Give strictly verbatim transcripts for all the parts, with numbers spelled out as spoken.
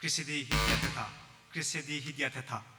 Khrista di hidia thetha. Khrista di hidia thetha.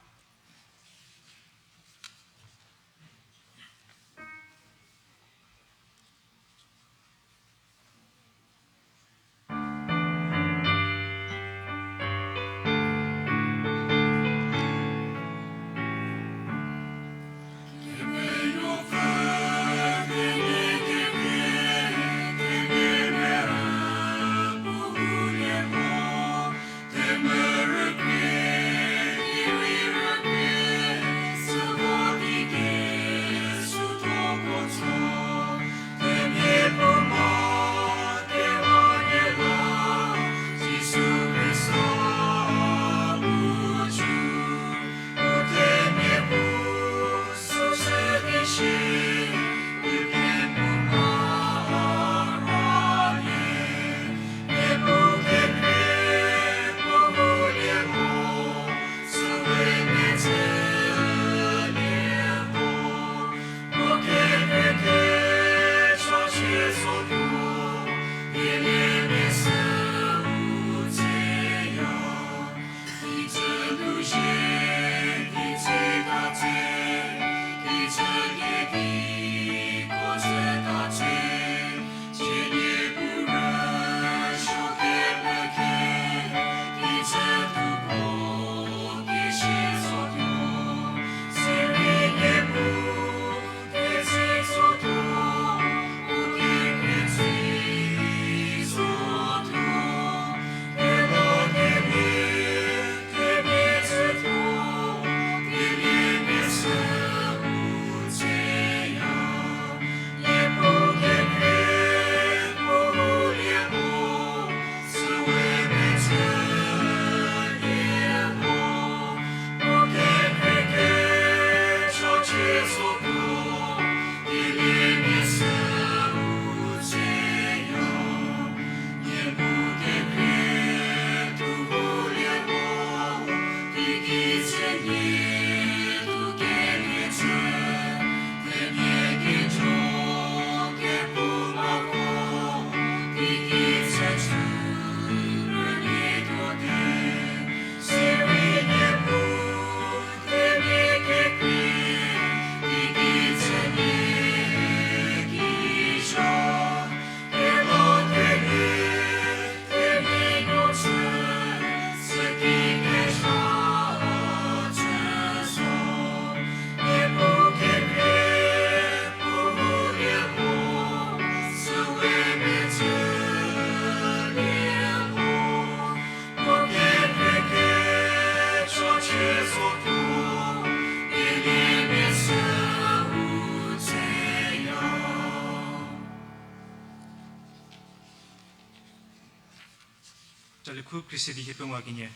Chalekhu Khrista di hiepengou kenie.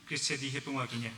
Khrista di hiepengou kenie.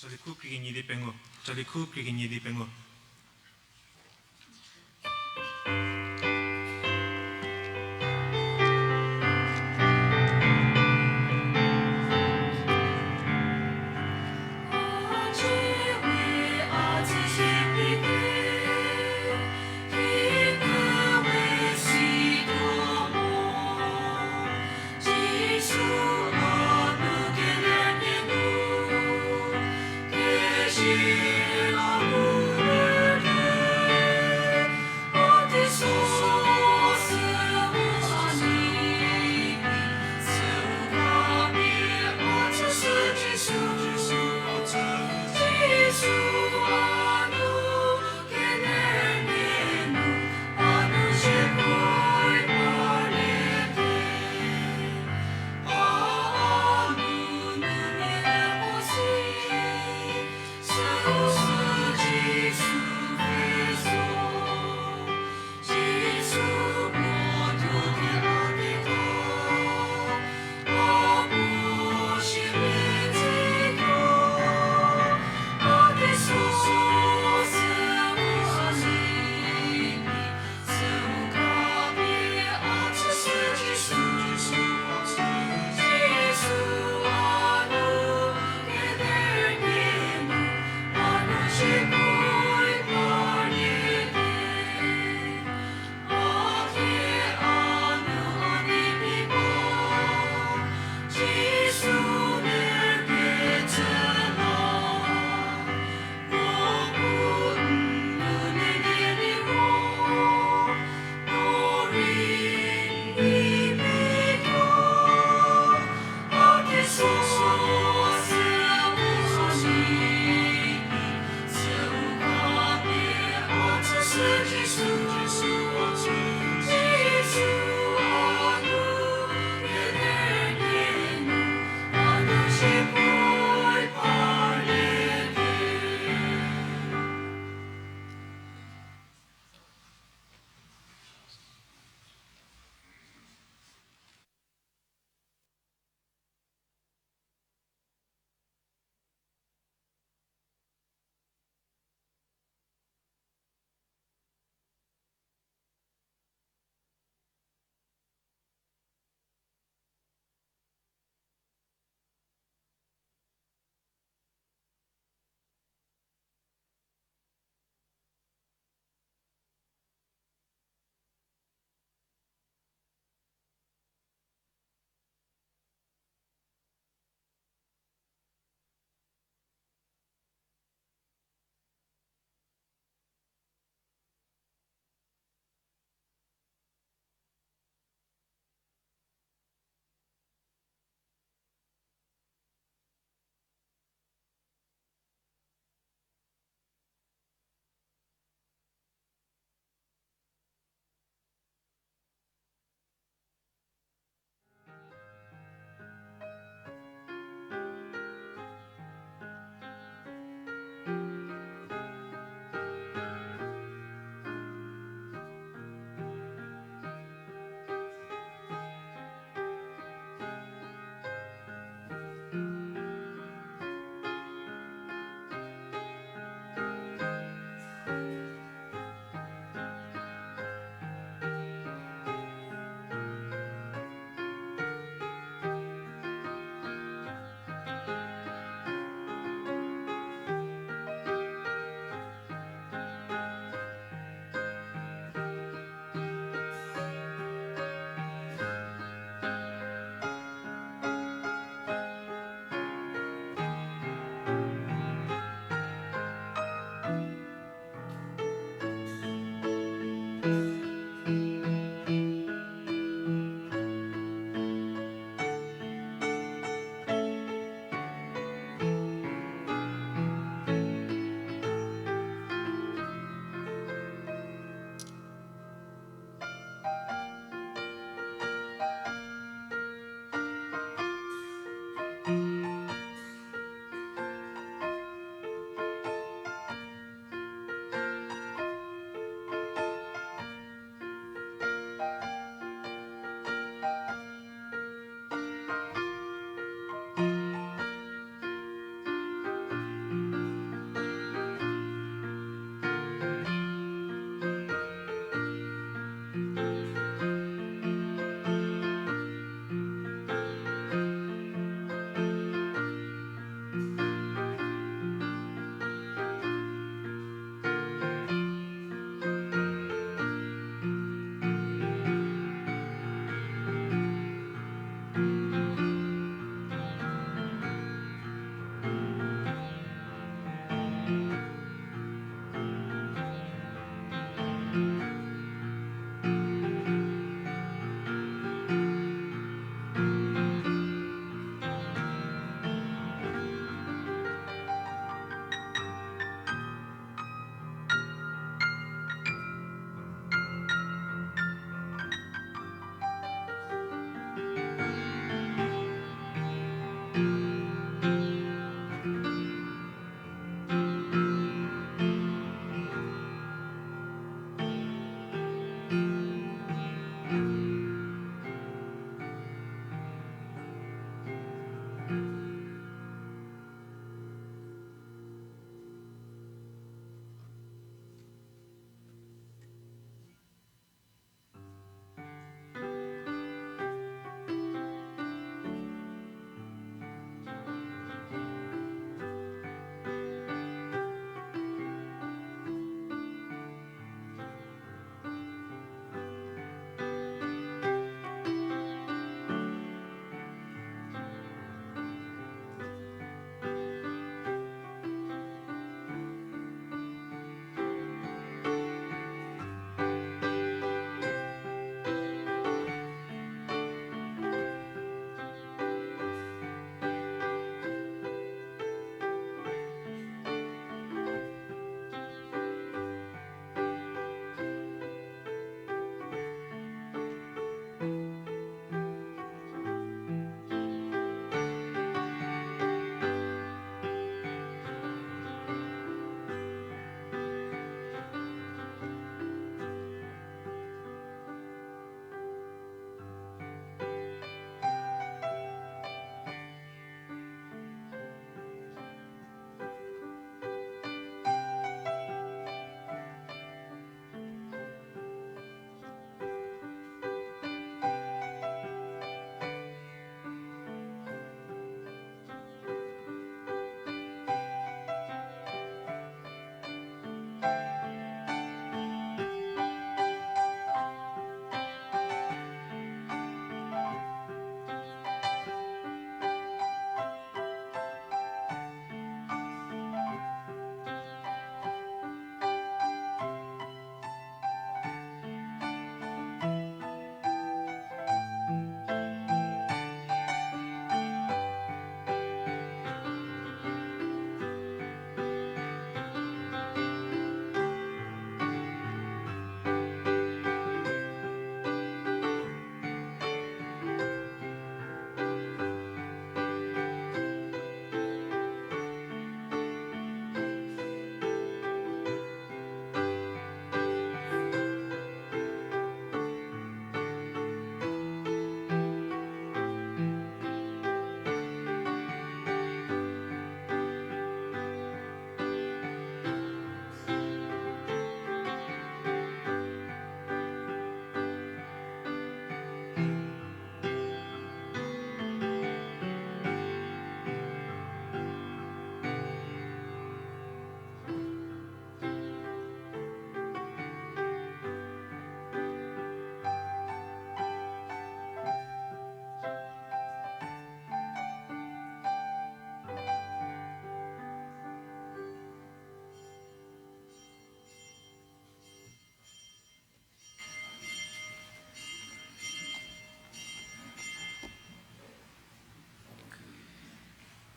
Chalikhu krie kenie di pengou. Chalikhu krie kenie di pengou.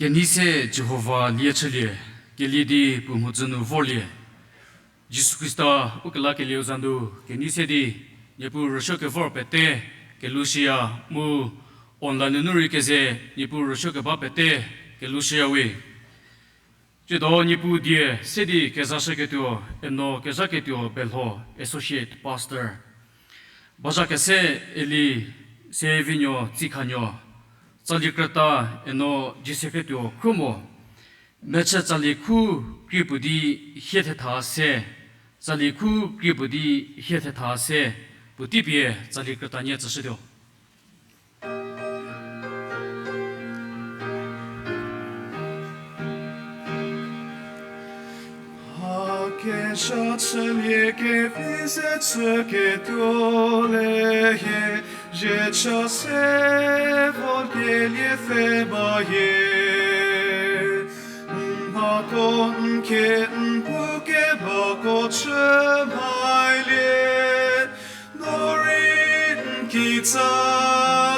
Kenei se Jihova lie chülie, kelie di puo mhodzü nu vorlie. Jisu Khrista ukelakelieu za nu kenei se di, Niepuu rüsuo kevor pete kelushüya mu online nunu rei keze Niepuu rüsuo keba pete kelushüya we. Tsiedo Niepuu die se di kezashüketuo Eno Kezhaketuo Belho, Associate Pastor. Bazhakese Eli Sevinuo Tsikhanuo, tsali krüta Eno Jieseketuo Khruomo, mechü tsali khu krie puo di hie thetha se, tsali khu krie puo di hie thetha se, puotei pie tsali krüta nie tsüshütuo. Mha kezha chülie kevi ze chüketuo le hie, ziecha se vo kelie pfhe ba hie. N mhatho n khe n pu kebako chü mhailie, no rei n kitsa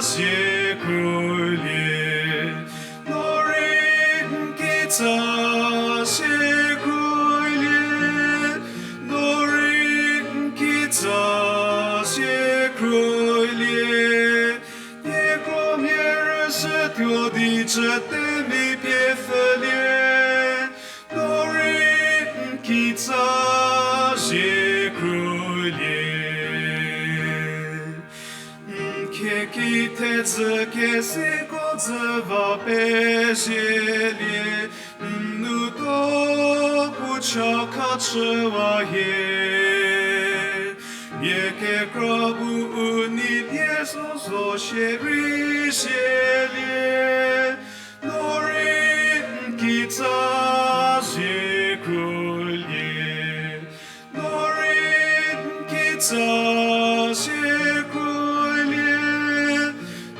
zie krolie, no rei n kitsa zie krolie, no rei n kitsa zie krolie. Nieko mia rüshütuo di chütemi pie pfhülie, no rei n kitsa zie krolie. N kheki thedzü kesiko dzü va pezielie, n nou tuo pu cha khachüwa hie. Mia kekra bu u nei pie zo zo shierei zielie, no rei n kitsa zie krolie, no rei n kitsa zie krolie,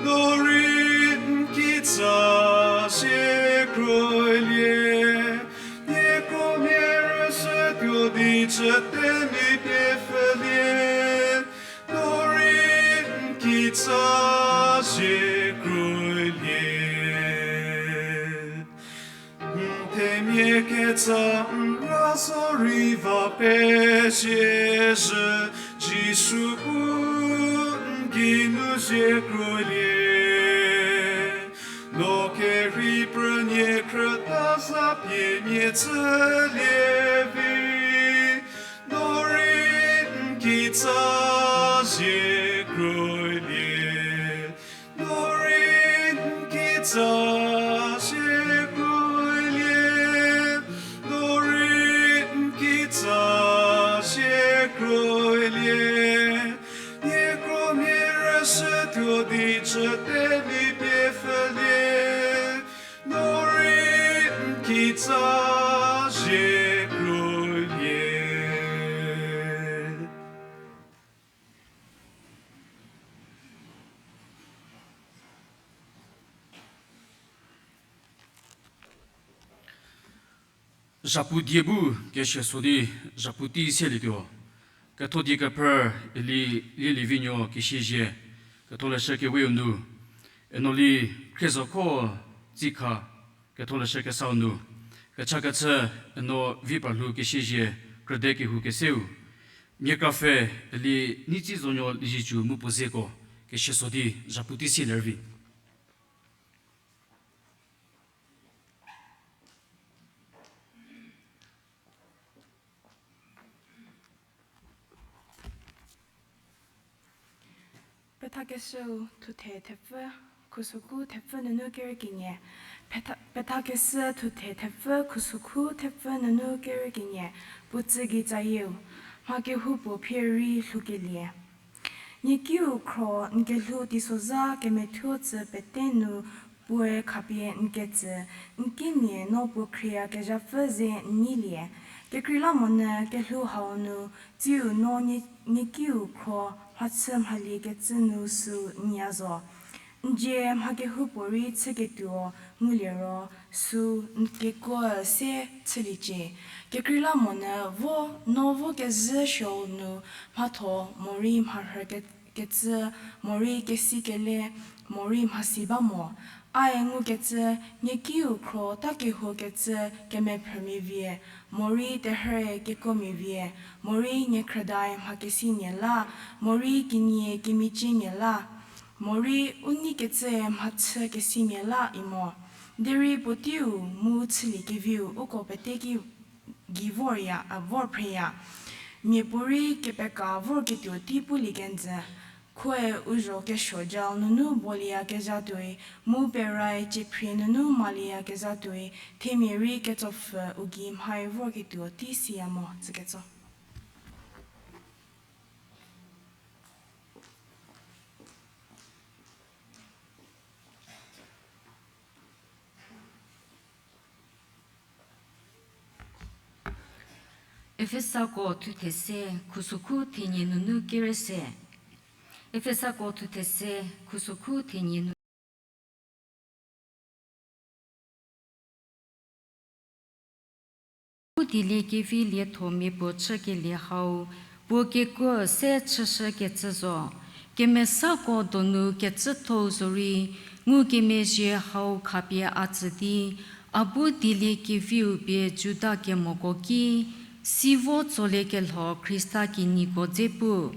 no rei n kitsa zie krolie. Nieko mia rüshütuo di chütemi pie pfhülie, no rei n kitsa zie krolie. N themia ketsa n ra zo rei va pezie zhü, Jisu bu n geinu zie krolie. No kerhei prünie khrüta za pie mia tsülie vi, no rei n kitsa zie krolie, no rei n kitsa zie krolie, no rei n kitsa zie krolie. Nieko mia rüshütuo di chütemi pie pfhülie, no rei n kitsa zie krolie. Zhapu die bu kesie so di zhapu tei selietuo. Ketho die kephrü Eli Lielievinuo Kesiezie, Ketholeshü Keweu nu, Eno Li Khriezokho Tsikha, Ketholeshü Kesau nu, kechakechü Eno Viparlhou Kesiezie, Krüde Kehou Keseu, mia krapfhe Eli Neitsi Zonuo Liezietsu mu puo zeko, kesie so di zhapu tei selie rüvi. Pethakeshüu thuthe thepfü, khusokhu thepfü nunu kerü kenie. Petha-, pethakeshü thuthe thepfü, khusokhu thepfü nunu kerü kenie. Puo tsü gei tsayieu, mha kehoupuo phie rei lhoukelie. Niekiu khro n kelhou teisozha kemethuo tsü pete nu puoe khapie n ketsü, n kimia no puo khrieyakezhapfü ze n neilie. Kekreilamonyü kelhou hau nu, tsiu no nie-, niekiu khro mhachü mhaliekecü nu süu n ya zo. N dzie mha kehoupuorei chüketuo ngulie ro süu n kekuo se chüliecie. Kekreilamonyü vo no vo kezhü suou nu mhatho morei mharhü ke-, kecü, morei kesikele, morei mhasi ba mo. Ae ngukecü, nie kiu khro ta kehou kecü kemephrümia vie, morei terhüe kekomia vie, morei nie khrüdai mha kesimia la, morei kenie kemiciemia la, morei u neikecüe mhachü kesimia la imo. Derei puoteiu mu chüliekeviu uko pete ki gei vorya, a, vor phreya. Miapuorei kepeka vorketuo tei pulie kenjü. Khoe u zho kesuo jal nunu bolieyakezha tuoi, mu perae ciephrie nunu malieyakezha tuoi, themia rei ketsopfü u gei mhae vorketuo tei siya mo, tsüketso. Efesako thuthe se, khusokhu thenie nunu kere se. Efesako thuthe se, khusokhu thenie nu- Pu dieliekevi lietho mia puo chükelie hau, puo kekuo se chüshükecü zo. Kemesako donu kecüthou zorei, ngukemezhie hau khapie a tsü di, a bu dieliekeviu pie Juda kemoko ki, si vo tsoliekelho Khrista kinyiko dze pu,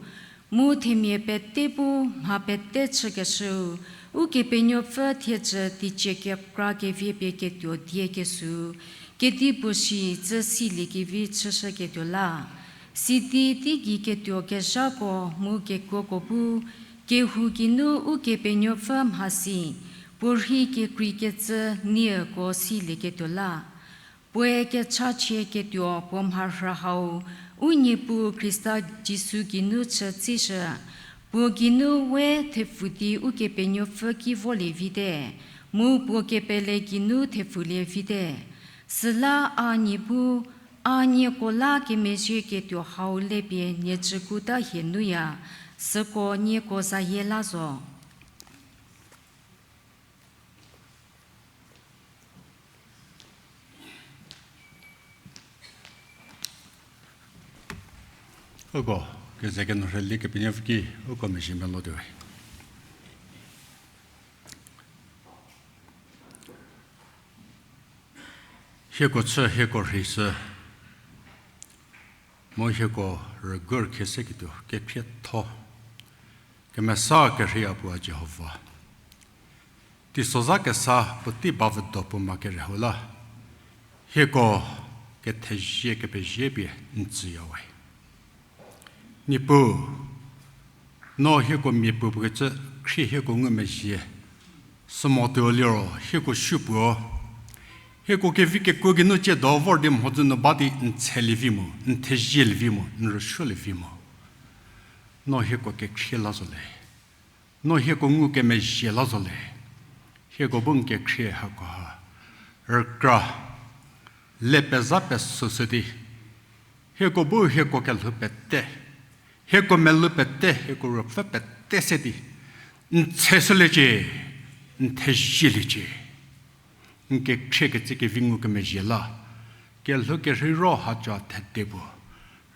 mu themia pete bu mha pete chükeshüu, Ukepenuopfü thiedzü teicie kekra kevi pie ketuo die kesü, kedipuo shi tsü siliekevi chüshüketuo la. Sidi teigei ketuo kezhako mu kekuoko bu, kehou geinu Ukepenuopfü mhasi, puorhi kekreikecü nieko silieketuo la. Puoe kechachie ketuo puo mharhü hau, u Niepuu Khrista Jisu geinu chü tsishü, puo geinu we thepfu di Ukepenuopfü ki volie vite, mu puo kepele geinu thepfulie vite. Süla a nie bu, a nieko la kemezhie ketuo hau lepie nie cükuta hie nuya, süko nieko zayie la zo. Uko, keze kenu rhülie Kepenuopfü ki, uko mezhie melotuo we. Hieko chü, hieko rheishü, mu hieko rügur khie seketuo kekhrietho, kemesa kerhei a puo a Jihova. Teisozha kesa puotei bavüdo puo ma kere hau la, hieko kethezie kepezie pie n tsüya we. Niepuu, no hieko miapuo puo kecü khrie hieko ngumezhie, sü motuo liro hieko supuo, hieko kevi kekuo geinu tsiedo vor di mhodzü nu ba di n tshelie vi mo, n thezie lie vi mo, n rüsuolie vi mo. No hieko kekhrie la zo le. No hieko ngukemezhie la zo le. Hieko bu n kekhrie hakoha rükra, le pezha pesüshü di, hieko bu hieko kelhou pete, hieko melou pete, hieko ruopfü pete se di, n tsheshüliecie, n thezieliecie. N kekhriekecü kevi ngukemezhie la, kelhou kerhei ro hacha thede puo,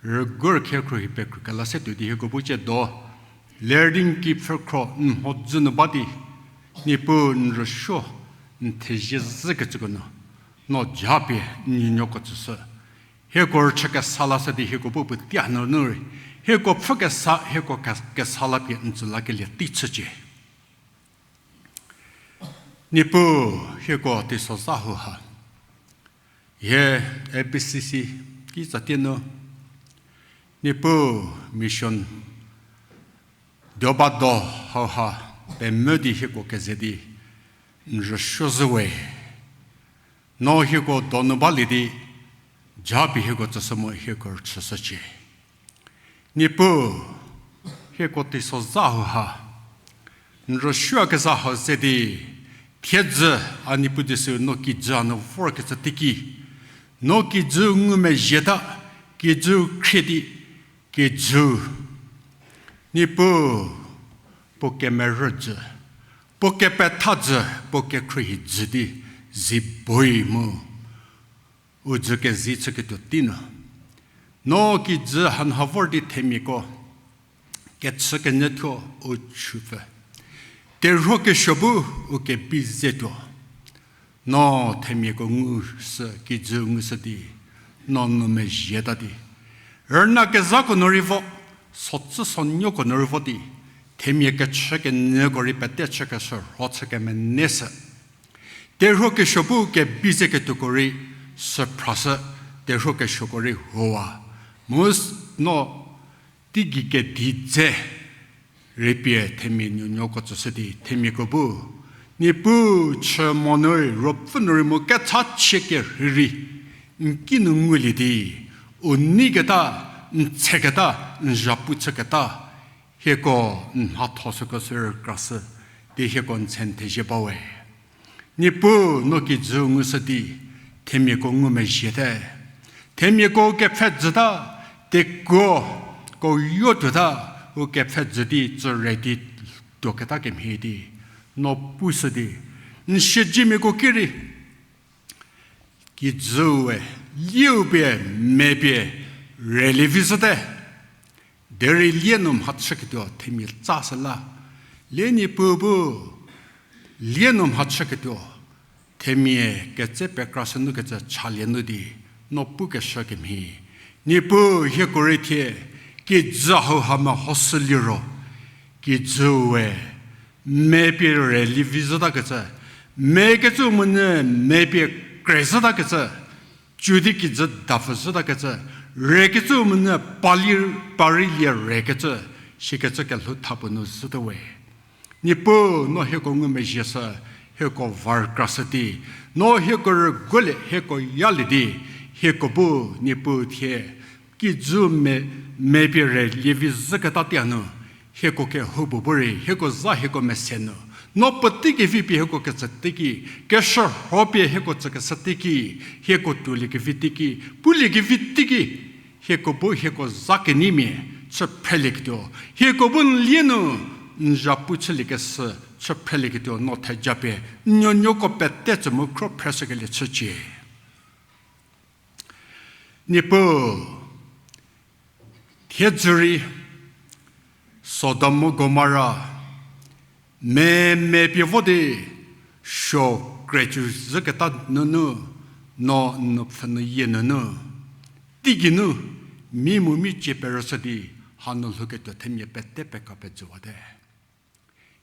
rügur khie khruohi pekrü kela se tuo di hieko bu tsiedo, ler di n ki pfhükhro n mhodzü nu ba di, Niepuu n rüsuo, n thezie zhükecüko nu, no japie n nuonuoko tsüshü. Hieko rüchü kesa lashü di hieko bu puotei hanunu rei, hieko pfhü kesa, hieko ke-, kesa la pie n tsü lakelie tei chücie. Niepuu, hieko teisozha hauha, hie A B C C kitsatie nu, Niepuu mission duoba do hauha pemvü di hieko keze di n rüsuo zhü we. No hieko donu balie di japie hieko tsüshü mu hieko rüchüshücie. Niepuu, hieko teisozha hauha n rüsuoyakezha hau ze di, thiedzü a Niepuu Jisu no kijü hanu vorkecü teiki, no kijü ngumezhieta, kijü khrie di, kijü Niepuu, puo kemerü jü, puo kepetha jü, puo kekhruohi jü di, zi boi mu u jü kezi chüketuo tei nu, no kijü hanu ha vor di themiako kechükenyüthuo u chupfü, Terhuo kesuo bu u kebi zetuo. No themiako ngu sü, kijü ngu sü di, no ngumezhieta di, rüna kezhako nu rei vo, sotsü sonuoko nu rei vo di, themia kechü kenyüko rei pete chükeshü rho chü kemenei sü. Terhuo kesuo bu kebi zeketuoko rei süphrashü, terhuo kesuoko rei huowa. Mu s-, no teigei kedi dze rei pie themia nuonuoko tsüshü di themiako bu, Niepuu chü mo nu rei, ruopfü nu rei mu kechachie kerhei rei, n ki nu ngulie di, u neiketa, n tseketa, n zhapu chüketa, hieko n mhatho süko sü rükrashü di hieko n tse n thezie bawe. Niepuu no kijü ngu sü di, themiako ngumezhiete. Themiako kepfhejüta, tekuo, ko yo tuota, u kepfhejü di tsüre di tuoketa kemhie di, no pushü di, n siedzemiako ki rei, kijüu we, lieu pie, mepie, relie vi zhüte. Derei lie nu mhachüketuo themia tsa süla, lie Niepuu bu, lie nu mhachüketuo themia ketse pekrashü nu kecü chalie nu di, no pukeshü kemhie. Niepuu hieko rei thie, kijü hauha mehoshü liro, kijüu we, mepie relie vi zhütakecü, mekecü monyü mepie kre zhütakecü, cü di kijü dapfü zhütakecü, rekecü monyü pali, parilie rekecü, sikecü kelhou thapuo nu zhüte we. Niepuu no hieko ngumezhie sü, hieko va rükrashü di, no hieko rüguolie, hieko yalie di, hieko bu Niepuu thie, kijü me, mepie relie vi zhüketa tia nu, hieko kehoupuo bu rei, hieko za hieko mese nu, no puotei kevi pie hieko ketsü teiki, keshürho pie hieko tsükeshü teiki, hieko tuoliekevi teiki, puliekevi teiki, hieko bu hieko za keneimia chü phrelieketuo, hieko bu n lie nu n zhapu chüliekeshü chü phrelieketuo no theja pie, n nuonuoko pete tsü mu khro phreshükelie chücie. Niepuu, thiedzü rei Sodom mu Gomora, me, mepie vo di suo krecü zhüketa nunu, no n nupfhü nu yie nunu, teigei nu, mi mu mi cie perüshü di, hanu lhouketuo themia pete peka pejüwate.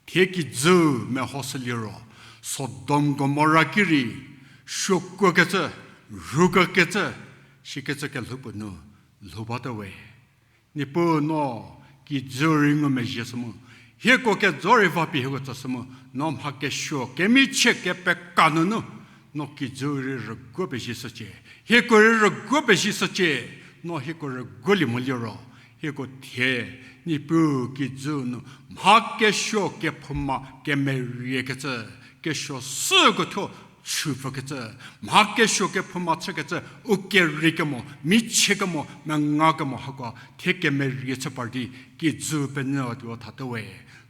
Thie kijü mehoshü liro, Sodom Gomora ki rei, suokuokecü, rhukokecü, sikecü kelhou puo nu, lhou bate we. Niepuu no kijü rei ngumezhie sü mu, hieko kejo rei va pie hieko tsüshü mu, no mha kesuo, kemichie kepeka nunu, no kijü rei rüguo pezhie shücie, hieko rei rüguo pezhie shücie, no hieko rüguolie mo liro, hieko thie, Niepuu kijü nu, mha kesuo kephouma kemeriekecü, kesuo süko thuo chüpfükecü, mha kesuo kephouma chükecü, u keriekemo, michiekemo, mengakemo hako, thie kemerie chü par di, kijü penyü tuo thate we.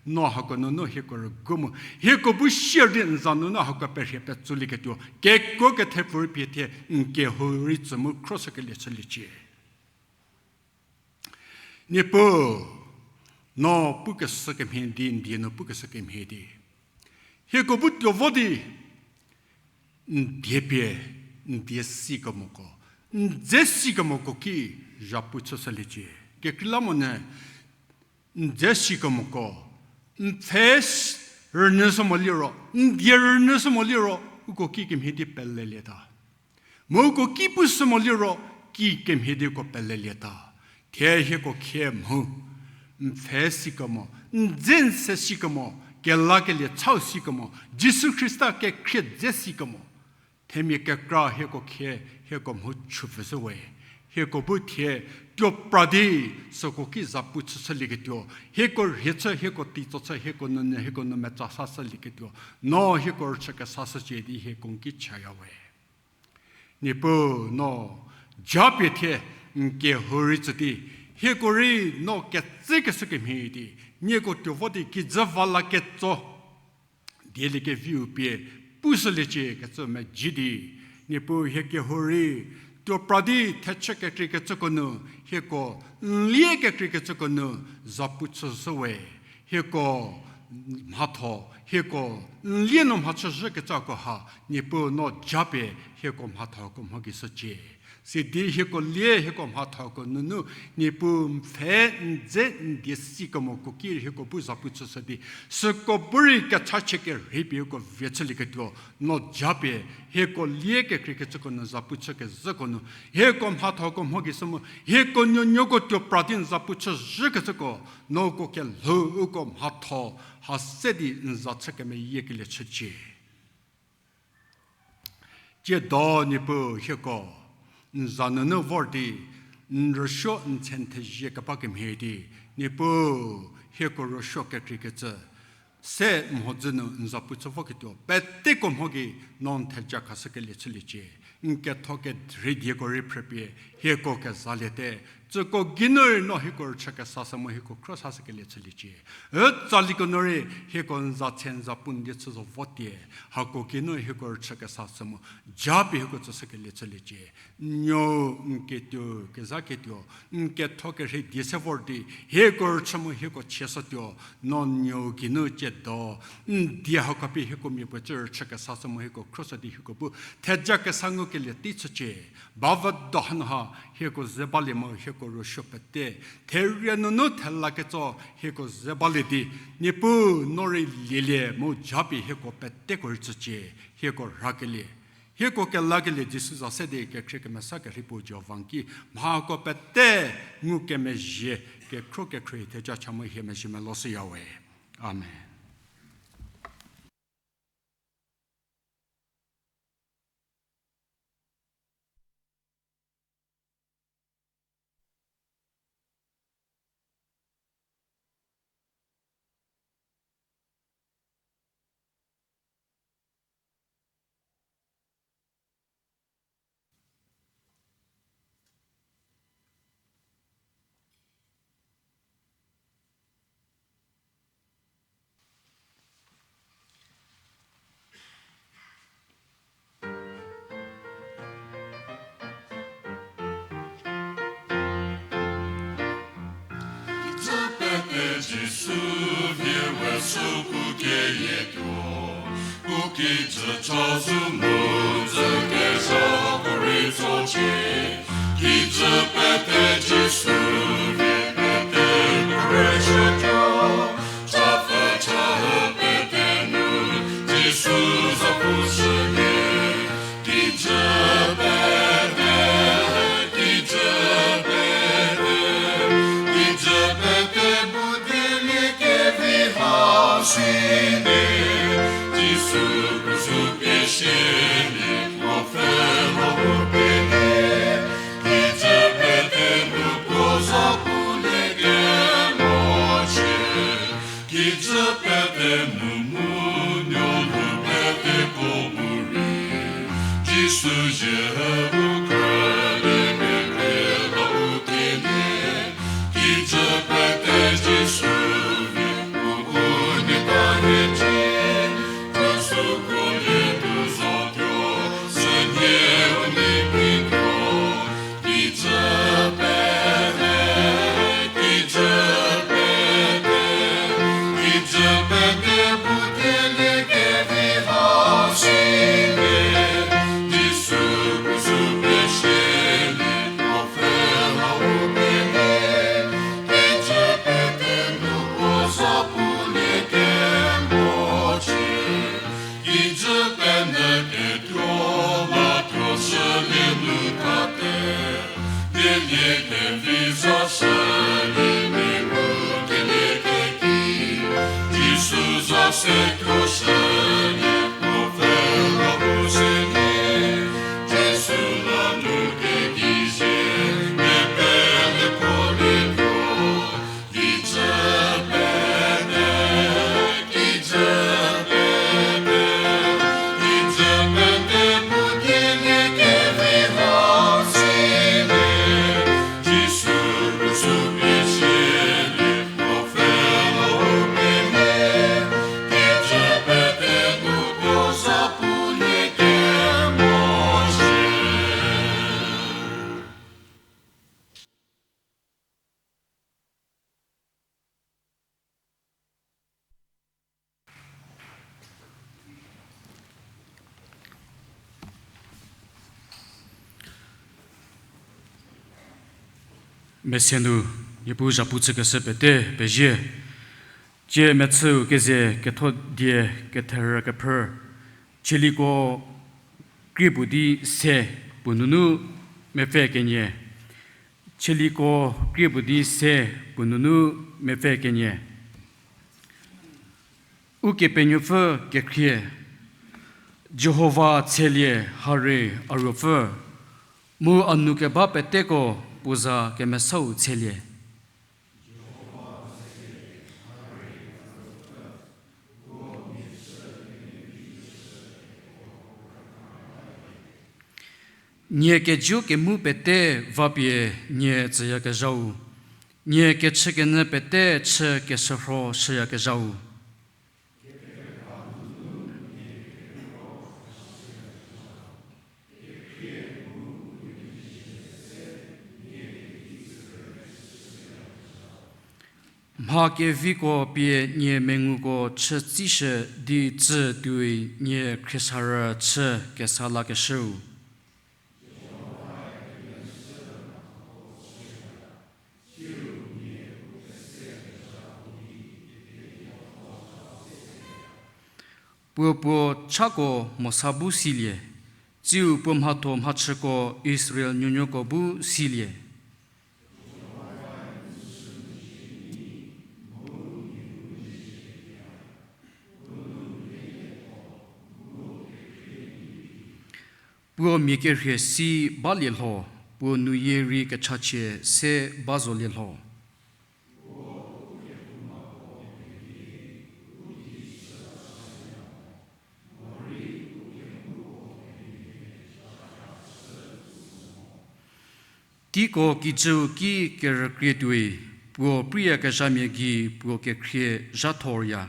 No hako nunu hieko rüguo mu, hieko bu sier di n za nunu hako perhie petsulieketuo, kekuo kethepfü rei pie thie, n kehou rei tsü mu khroshükelie chüliecie. Niepuu, no pukeshü kemhie di, n die nu pukeshü kemhie di, hieko bu tuo vo di, n die pie, n die sikemoko, n dze sikemoko ki zhapu chüshüliecie. Kekreilamonyü, n dze sikemoko, n pfhe rünyüshü mo liro, n die rünyüshü mo liro, uko kikemhie di pelelieta. Mu uko ki pushü mo liro, kikemhie di uko pelelieta. Thie hieko khie mho, n pfhe sikemo, n dze n se sikemo, kelakelie chau sikemo, Jisu Khrista kekhrie dze sikemo, themia kekra hieko khie, hieko mho chüpfüshü we. Hieko bu thie, tuo pra di, süko ki zhapu chüshülieketuo, hieko rhie chü, hieko teitso chü, hieko nunyü, hieko nu metsa sashülieketuo, no hieko rüchü kesashücie di hieko n ki chaya we. Niepuu no, japie thie, n kehou rei tsü di, hieko rei no ketsekeshü kemhie di, nieko tuo vo di kijü va la ketso dieliekeviu pie pushüliecie kecü mezhie di, Niepuu hie kehou rei, tuo pra di thechü kekreikecüko nu, hieko n lie kekreikecüko nu, zhapu chüshü we, hieko mhatho, hieko n lie nu mhachüzhükecüko ha, Niepuu no japie hieko mhathoko mho gei shücie. Sidi hieko lie hieko mhathoko nunu, Niepuu n pfhe n dze n die sikemoko ki hieko bu zapu chüshü di, süko bu rei kechachie kerhei pie hieko vie chülieketuo, no japie, hieko lie kekreikecüko nu zapu chükezhüko nu, hieko mhathoko mho gei shü mu, hieko nuonuoko tuo pra di n zapu chüzhükecüko, no uko kelhou uko mhatho, ha se di n za chü kemeyiekelie chücie. Tsiedo Niepuu hieko, n za nunu vor di, n rüsuo n tse n thezie keba kemhie di, Niepuu hieko rüsuo kekreikecü, se mhodzü nu n zapu chü voketuo, peteko mho gei no n theja khashükelie chüliecie. N ketho kederei dieko rei phrüpie, hieko kezaliete, tsüko geinu rei no hieko rüchü kesashü mu hieko khro sashükelie chüliecie. Ütsalieko nu rei hieko n za tse n zapu n die chü zo votie, hako geinu hieko rüchü kesashü mu, japie hieko tsüshükelie chüliecie. Nuou n ketuo, kezaketuo, n ketho kerhei die se vor di, hieko rüchü mu hieko chie shütuo, no nuou geinu tsiedo, n die hako pie hieko mia puo cü rüchü kesashü mu hieko khro sü di hieko bu, theja kesa ngukelie tei chücie, bavüdo hanu ha, hieko ze balie mu hieko rüsuo pete, therie nunu thela ketso hieko ze balie di, Niepuu no rei lielie mu japie hieko peteko rei tsücie, hieko rhakelie. Hieko kelakelie Jisu za se di kekhrie kemesa kerhei puo Jihova n ki, mhako pete ngukemezhie, kekhro kekhrie theja cha mu hie mezhie melo shüyawe. Amen. Kijü pete Jisu vie we sü pu keyietuo, u kijü chazou mu dzü kezhako rei tsocie. Kijü pete Jisu vie pete puo rüsuotuo, chapfü chahü pete nu Jisu za pushülie. Kijü pete, kijü pete, kijü pete bu dieliekevi ha si di, Jisu puo sü pie shielie, puo pfhe mo u pelie. Kijü pete nu puo za pulie kemochie. Kijü pete nu mu nuonuo peteko bu rei, Jisu zie u krülie kekreiu la u kelie. Kijü pete Jisu vie u bu nie ta hiecie, Jisu kuolietuo zotuo, sünhie u nei pituo. Kijü pete, kijü pete, kijü pete bu dieliekevi ha si di, Jisu puo sü pie shielie, puo pfhe mo u pelie. Kijü pete nu puo za pulie kemochie. Kijü pete ketuo la tuo shülie nu tate, dieliekevi za shülie mia ngu kelie keki, Jisu za se tuo shülie, puo pfhe la u selie, Jisu la nu keki zie, mia pele puolietuo. Kijü pete, kijü pete, kijü pete bu dieliekevi ha si di, Jisu puo sü pie shielie, puo pfhe mo u pelie. Kijü pete nu puo Mese nu, Niepuu zhapu chükeshü pete pezie. Tsie mechüu keze ketho die ketherü kephrü. Chieliko krie puo di se puo nunu mepfü kenie. Chieliko krie puo di se puo nunu mepfü kenie. Ukepenuopfü kekhrie, Jihova tshelie, hare a Ruopfü, mu a nou keba peteko puo za kemesau tshelie. Nie kejo kemu pete vapie nie tsüyakezhau, nie kechükenyü pete chü keshürho shüyakezhau. Mha keviko pie nie menguko chütsishü di tsü tuoi nie khriesarü chü kesa lakeshüu. Puo puo chako Mosa bu silie, tsiu puo mhatho mhachüko Israel nuonuoko bu silie. Puo mia kerhie si balie lho, puo nuyie rei kechachie se ba zolie lho. Teiko kijüu ki kerükrie tuoi, puo preiyakezhamia gei puo kekhrie zhathorya.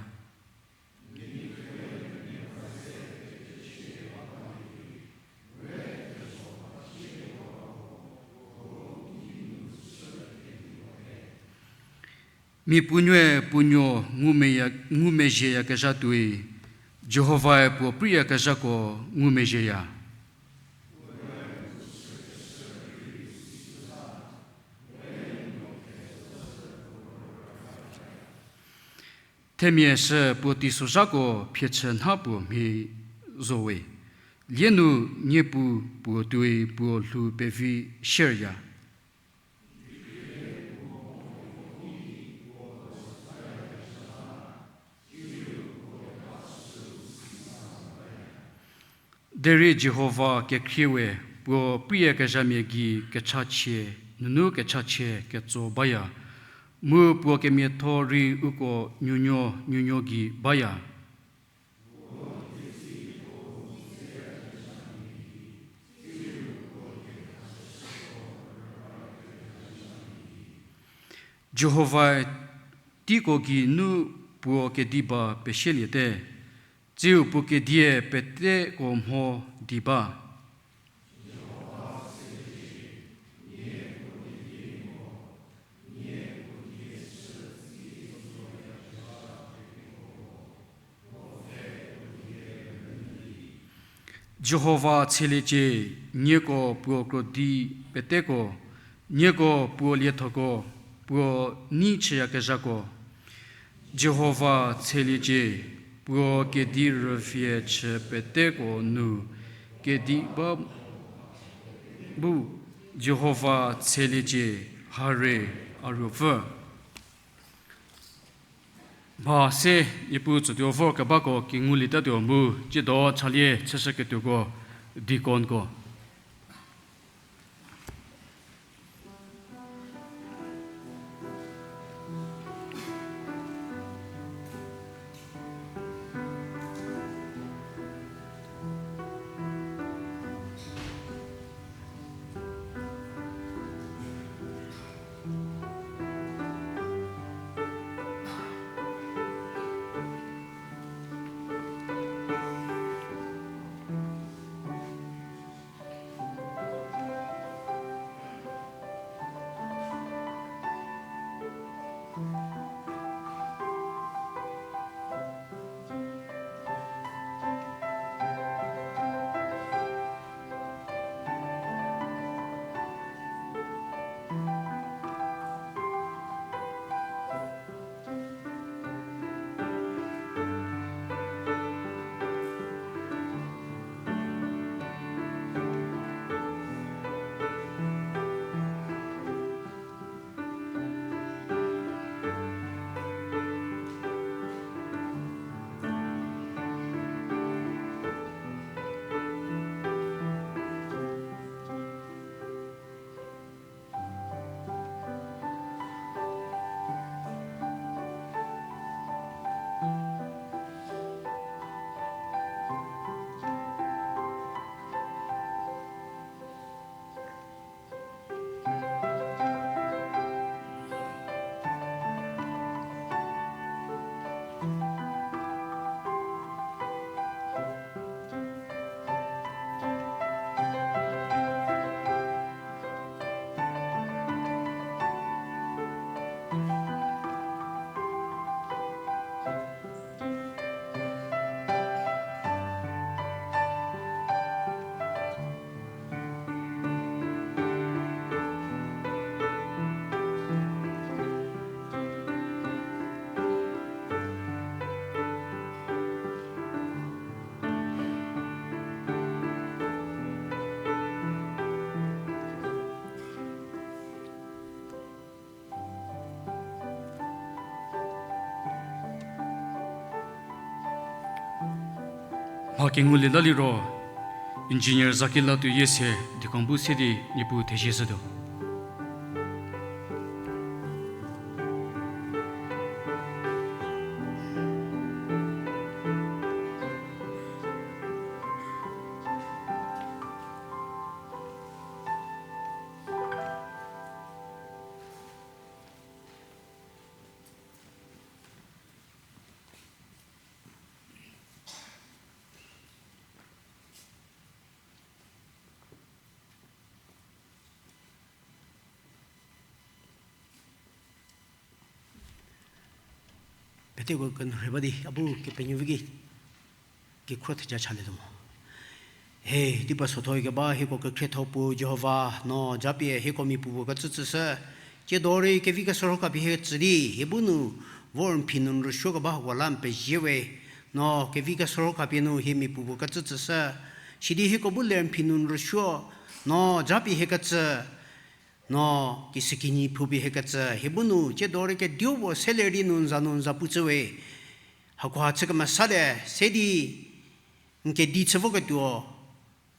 Mia puonuoe puonuo ngumeya-, ngumezhieyakezha tuoi, Jihovae puo preiyakezhako ngumezhieya. Themia sü puo teisozhako phiechü nha puo mhie zo we. Lie nu niepu puo tuoi puo lhou pevi sherya. Derei Jihova kekhrie we, puo preiyakezhamia gei kechachie, nunu kechachie ketso baya, mu puo kemiatho rei uko nuonuo nuonuo gei baya. Jihovae teiko geinu puo kedi ba pesieliete, tsiu puo kedie peteko mho di ba. Jihova tsheliecie, nieko puo krodi peteko, nieko puo liethoko, puo nei chüyakezhako. Jihova tsheliecie, puo kedi rüvie chü peteko nu kedi ba bu, Jihova tsheliecie, hare a Ruopfü. Mha se Niepuu tsütuo vor kebako kingulietatuo mu, tsiedo chalie chüshüketuoko deaconko. Mha kengulie la liro, Engineer Zakilatu Yiese, diekang bu se di Niepuu thezie shütuo. Peteko kenuo rhei ba di, a bu Kepenuopfü ki kekhruo theja chalietuo mo. He, di pa sotho keba hieko kekhrietho puo Jihova, no japie hieko mia puopuo kecü tsüshü. Tsiedo rei kevi kesorho khapie hie tsü di, hie bu nu vor n phi nu n rüsuo keba hako la n pezie we. No kevi kesorho khapie nu hie mia puopuo kecü tsüshü. Sidi hieko bu ler n phi nu n rüsuo, no japie hie kecü, no kishükinyi phupie hie kecü, hie bu nu tsiedo rei kediu puo se ler di nu n za nu n zapu chü we. Hakoha chü kemesate, se di n kedi chü voketuo,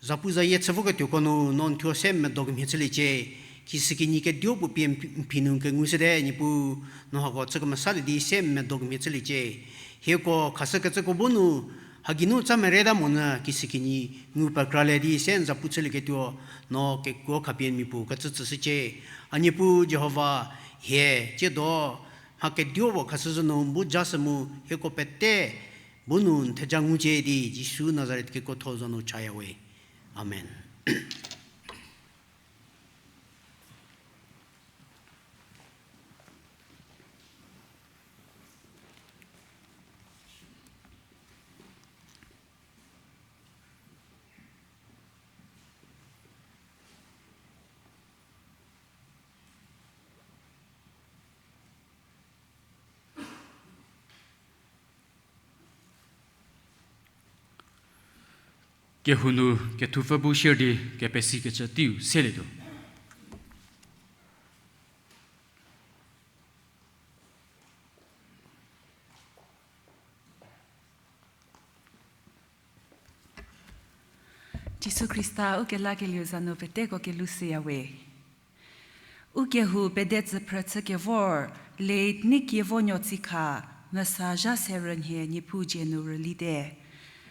zapu zayie chü voketuoko nu no n thuo se medo kemhie chüliecie. Kishükinyi kediu puo pie n phi nu n kengushüte, Niepuu, no hako chü kemesalie di se medo kemhie chüliecie. Hieko khashü kecüko bu nu, hagei nu tsa mereta monyü kishükinyi ngu pekralie di se n zapu chülieketuo, no kekuo khapie n mia puo kecü tsüshücie. A Niepuu Jihova, hie tsiedo mha kediu puo khashüzhü nu n bu jashü mu hieko pete bu nu n theja ngucie di Jisu Nazaret kekuotho za nu chaya we. Amen. Kehou nu kethupfü bu share di kepesikecü teiu selietuo. Jisu Khrista ukelakelieu za nu peteko kelhou shüya we. Ukehou pede tsüphrü chükevor, late Nikievonuo Tsikha, mesa zha se rünhie Niepuu dzie nu rülite.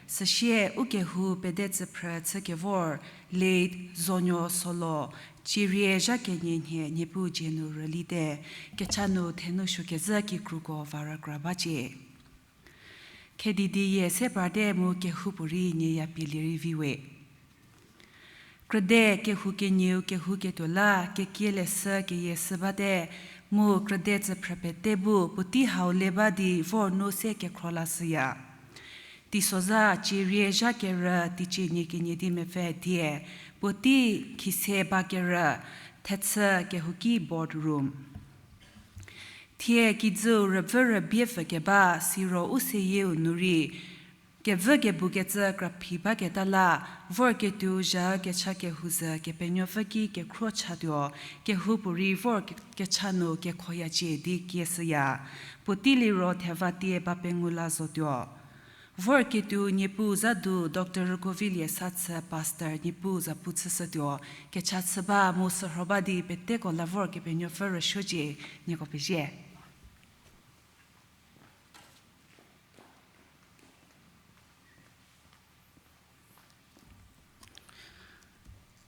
Süsie ukehou pede tsüphrü chükevor, late Zonuo Solo, cierie zha kenie nhie Niepuu dzie nu rülite. Kecha nu thenu suokezhü kikruko va rükra bacie. Khedi di yie se parte mu kehoupuorei nie ya pielie rei vi we. Krüde kehou kenieu kehouketuo la kekie leshü keyie shü bate, mu krüde tsüphrü pete bu puotei hau le ba di vor nu se kekhro lashüya. Teisozha cierie zha kerü teicie nie kenie di mepfü die, puotei khise ba kerü, thechü kehouki board room. Thie kijüu rüvü rübie pfü keba siro u seyieu nu rei, kevü kebukecü kraphi baketa la, vorketuou zha kecha kehou zhü Kepenuopfü ki kekhruo chatuo, kehoupuorei vor ke-, kecha nu kekhoyacie di kieshüya, puotei liro theva tie ba pengou la zotuo. Vorketuou Niepuu za du Doctor Rükovilie Sathü Pastor Niepuu zapu chüshütuo, kecha chü ba mu sürho ba di peteko la vor Kepenuopfü rüsuocie, nieko pezie.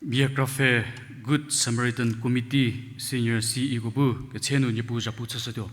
Biography Good Samaritan Committee Senior C E ko bu ketse nu Niepuu zapu chüshütuo.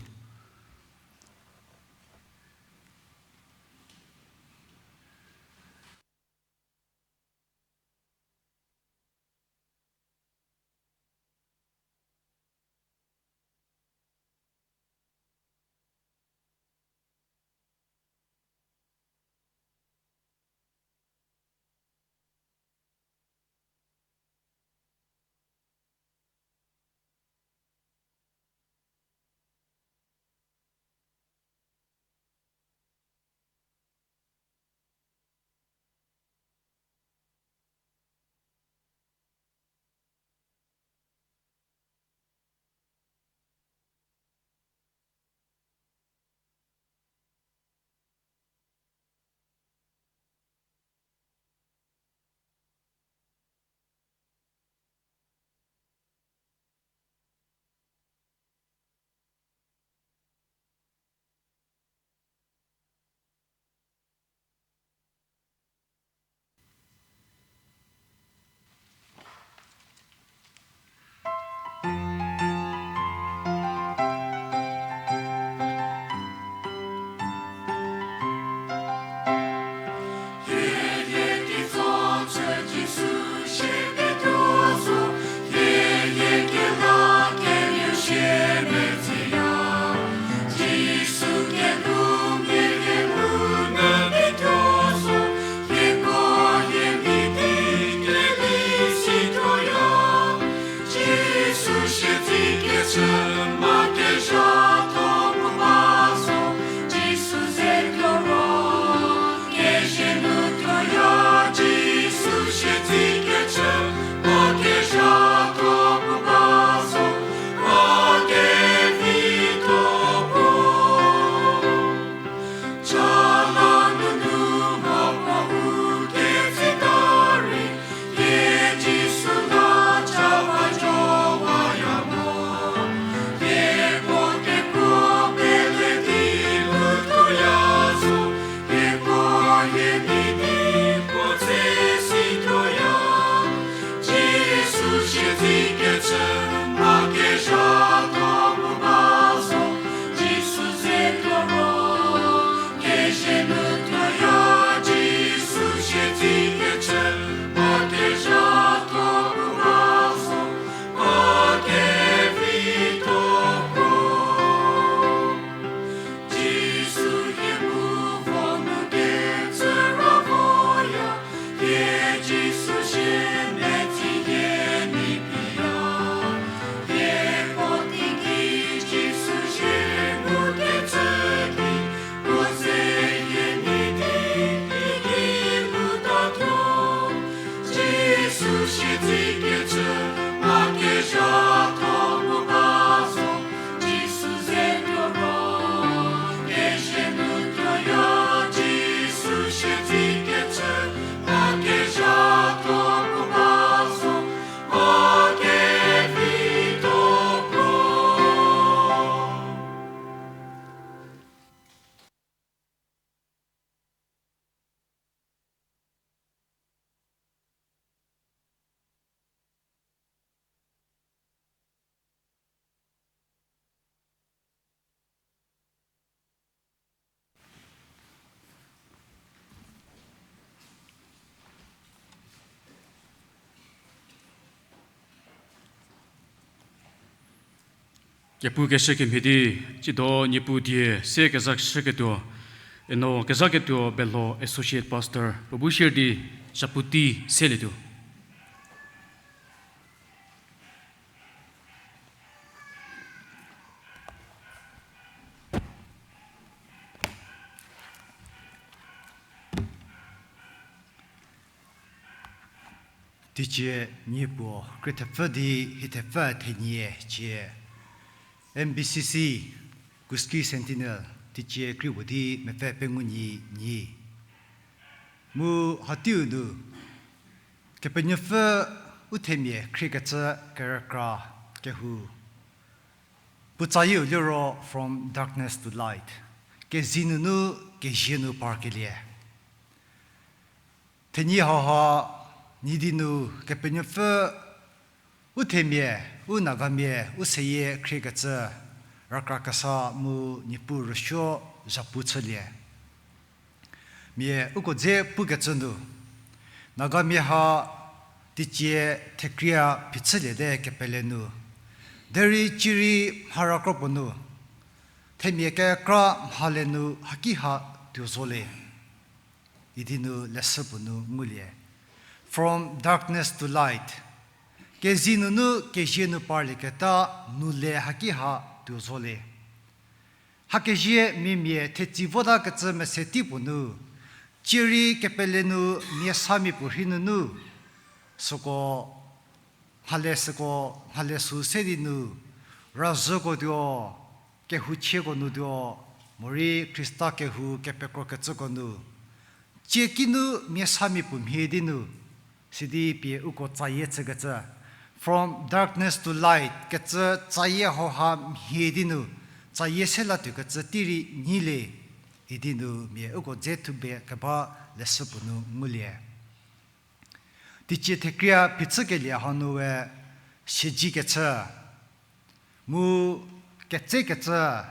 Kepukeshü kemhie di, tsiedo Niepuu die se kezashüketuo, eno kezhaketuo Belho Associate Pastor puo bu shie di, zhapu tei selietuo. Teicie nie puo krie thepfü di hie thepfü thenie cie, M B C C, Kuski Sentinel, teicie krie puo di mepfü pengou nyi nyi. Mu hateiu nu, Kepenuopfü u themia khriekecü kerükra kehou. Puotsayieu liro From Darkness to Light. Kezei nunu kezie nu parkelie. Thenie hauha nyi di nu Kepenuopfü u themia, u Nagamia, u seyie khriekecü rükra kesa mu Niepuu rüsuo zhapu chülie. Mia uko dze pukecü nu, Nagamia ha teicie thekria phichüliete kepele nu, derei cierei mhara kro puo nu, themia kekra mhale nu haki ha tuo zo le idi nu leshü puo nu ngulie. From darkness to light. Kezei nunu kezie nu parlieketa nu le haki ha tuo zo le. Hakezie mia mia thetsei votakecü mese tei puo nu, cierei kepele nu mia samia puo rhi nunu, süko, mhale süko, mhale sü se di nu, razhüko tuo, kehouchieko nu tuo, morei Khrista kehou kepekrokecüko nu, cie kinu mia samia puo mhie di nu, sidi pie uko tsayie chükecü, From Darkness to Light kecü tsayie hauha mhie di nu, tsayie se latuokecü tei rei nyi le, idi nu mia uko dze thupie keba leshü puo nu ngulie. Teicie thekria phichükelie hanu we siedzikecü, mu ketsekecü,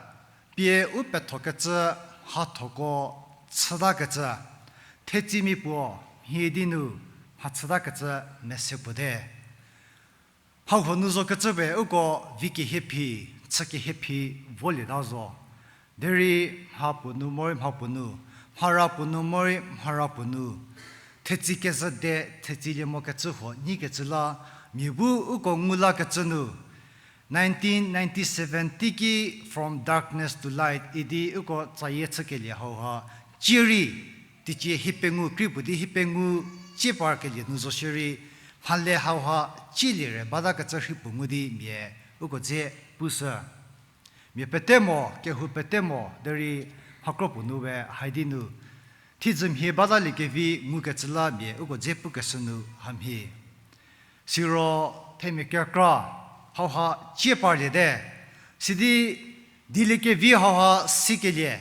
pie u pethokecü mhathoko chütakecü, thetsei mia puo mhie di nu mhachütakecü mese puo te. Mhahuo nu zokecü we uko vi kehie phi, chü kehie phi volieta zo. Derei mha puo nu morei mha puo nu, mhara puo nu morei mhara puo nu, thetsei kezhü de, thetsei lie mokecü huo nyikecü la, mia bu uko ngu lakecü nu, nineteen ninety-seven teiki From Darkness to Light idi uko tsayie chükelie hauha, cierei, teicie hiepengou kri puo di hiepengou cie parkelie nu zo shierei, mhale hauha cielie re batakecü rhi puo ngu di mia uko dze pushü. Mia pete mo, kehou pete mo, derei mhakro puo nu we haidi nu, thiedzü mhie batalie kevi ngukecü la mia uko dze pukeshü nu hamhie. Siro themia kekra hauha cie parliete, sidi dieliekevi hauha sikelie,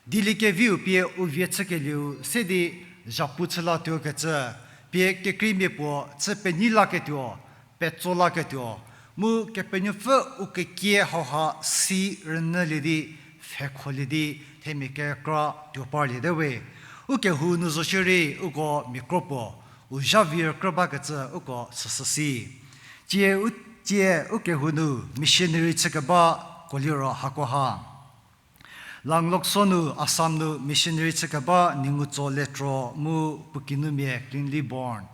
dieliekeviu pie u vie chükelieu se di zhapu chü latuokecü, pie kekreimia puo chü penyi laketuo, petso laketuo, mu Kepenuopfü u kekie hauha si rünyülie di, pfhekholie di, themia kekra tuo parliete we. U kehou nu zo shierei uko mia kro puo, u zha vi rükrü bakecü uko süsü si. Tsie u, tsie u kehou nu missionary chükeba kuo liro hakoha. Langlokso nu Assam nu missionary chükeba Ningutso Letro mu puo kinumia Cleanly Born.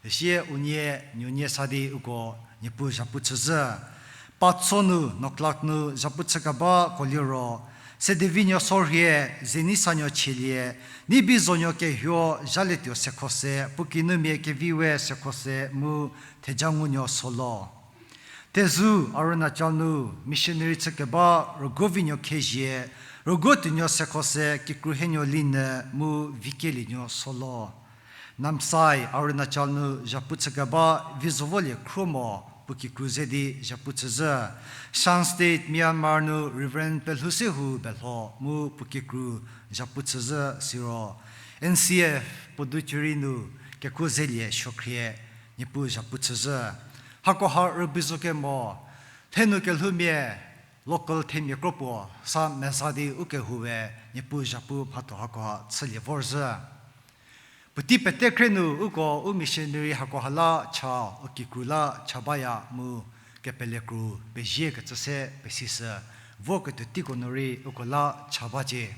Sie unie, nuonie sa di uko Niepuu zhapu chüzhü. Patso nu Noklak nu zhapu chükeba kuo liro, Sedevinuo Sorhie, Zenisanuo Chielie, Nibizonuo Kehuo, Zhalietuo Sekhose, puo kinumia Keviwe Sekhose mu Thejangunuo Solo. Tezu Arunachal nu missionary chükeba Rüguovinuo Khezhie, Rüguotuonuo Sekhose, Kikruhenuo Linyü mu Vikelinuo Solo. Namsai Arunachal nu zhapu chükeba Vizovolie Khruomo puo kikru ze di zhapu chüzhü. Shan State Myanmar nu Reverend Pelhousehu Belho mu puo kikru zhapu chüzhü siro, N C F Puducherry nu kekuo zelie Suokhrie Niepuu zhapu chüzhü. Hakoha rübei zo kemo, thenu kelhoumia local themia kro puo sa meza di u kehoue Niepuu zhapu mhatho hakoha chülie vorzhü. Puotei pete khre nu uko u missionary hakoha la cha, u kikru la cha baya mu kepele kru pezie kecü se pesishü, voketuo teiko nu rei uko la cha bacie.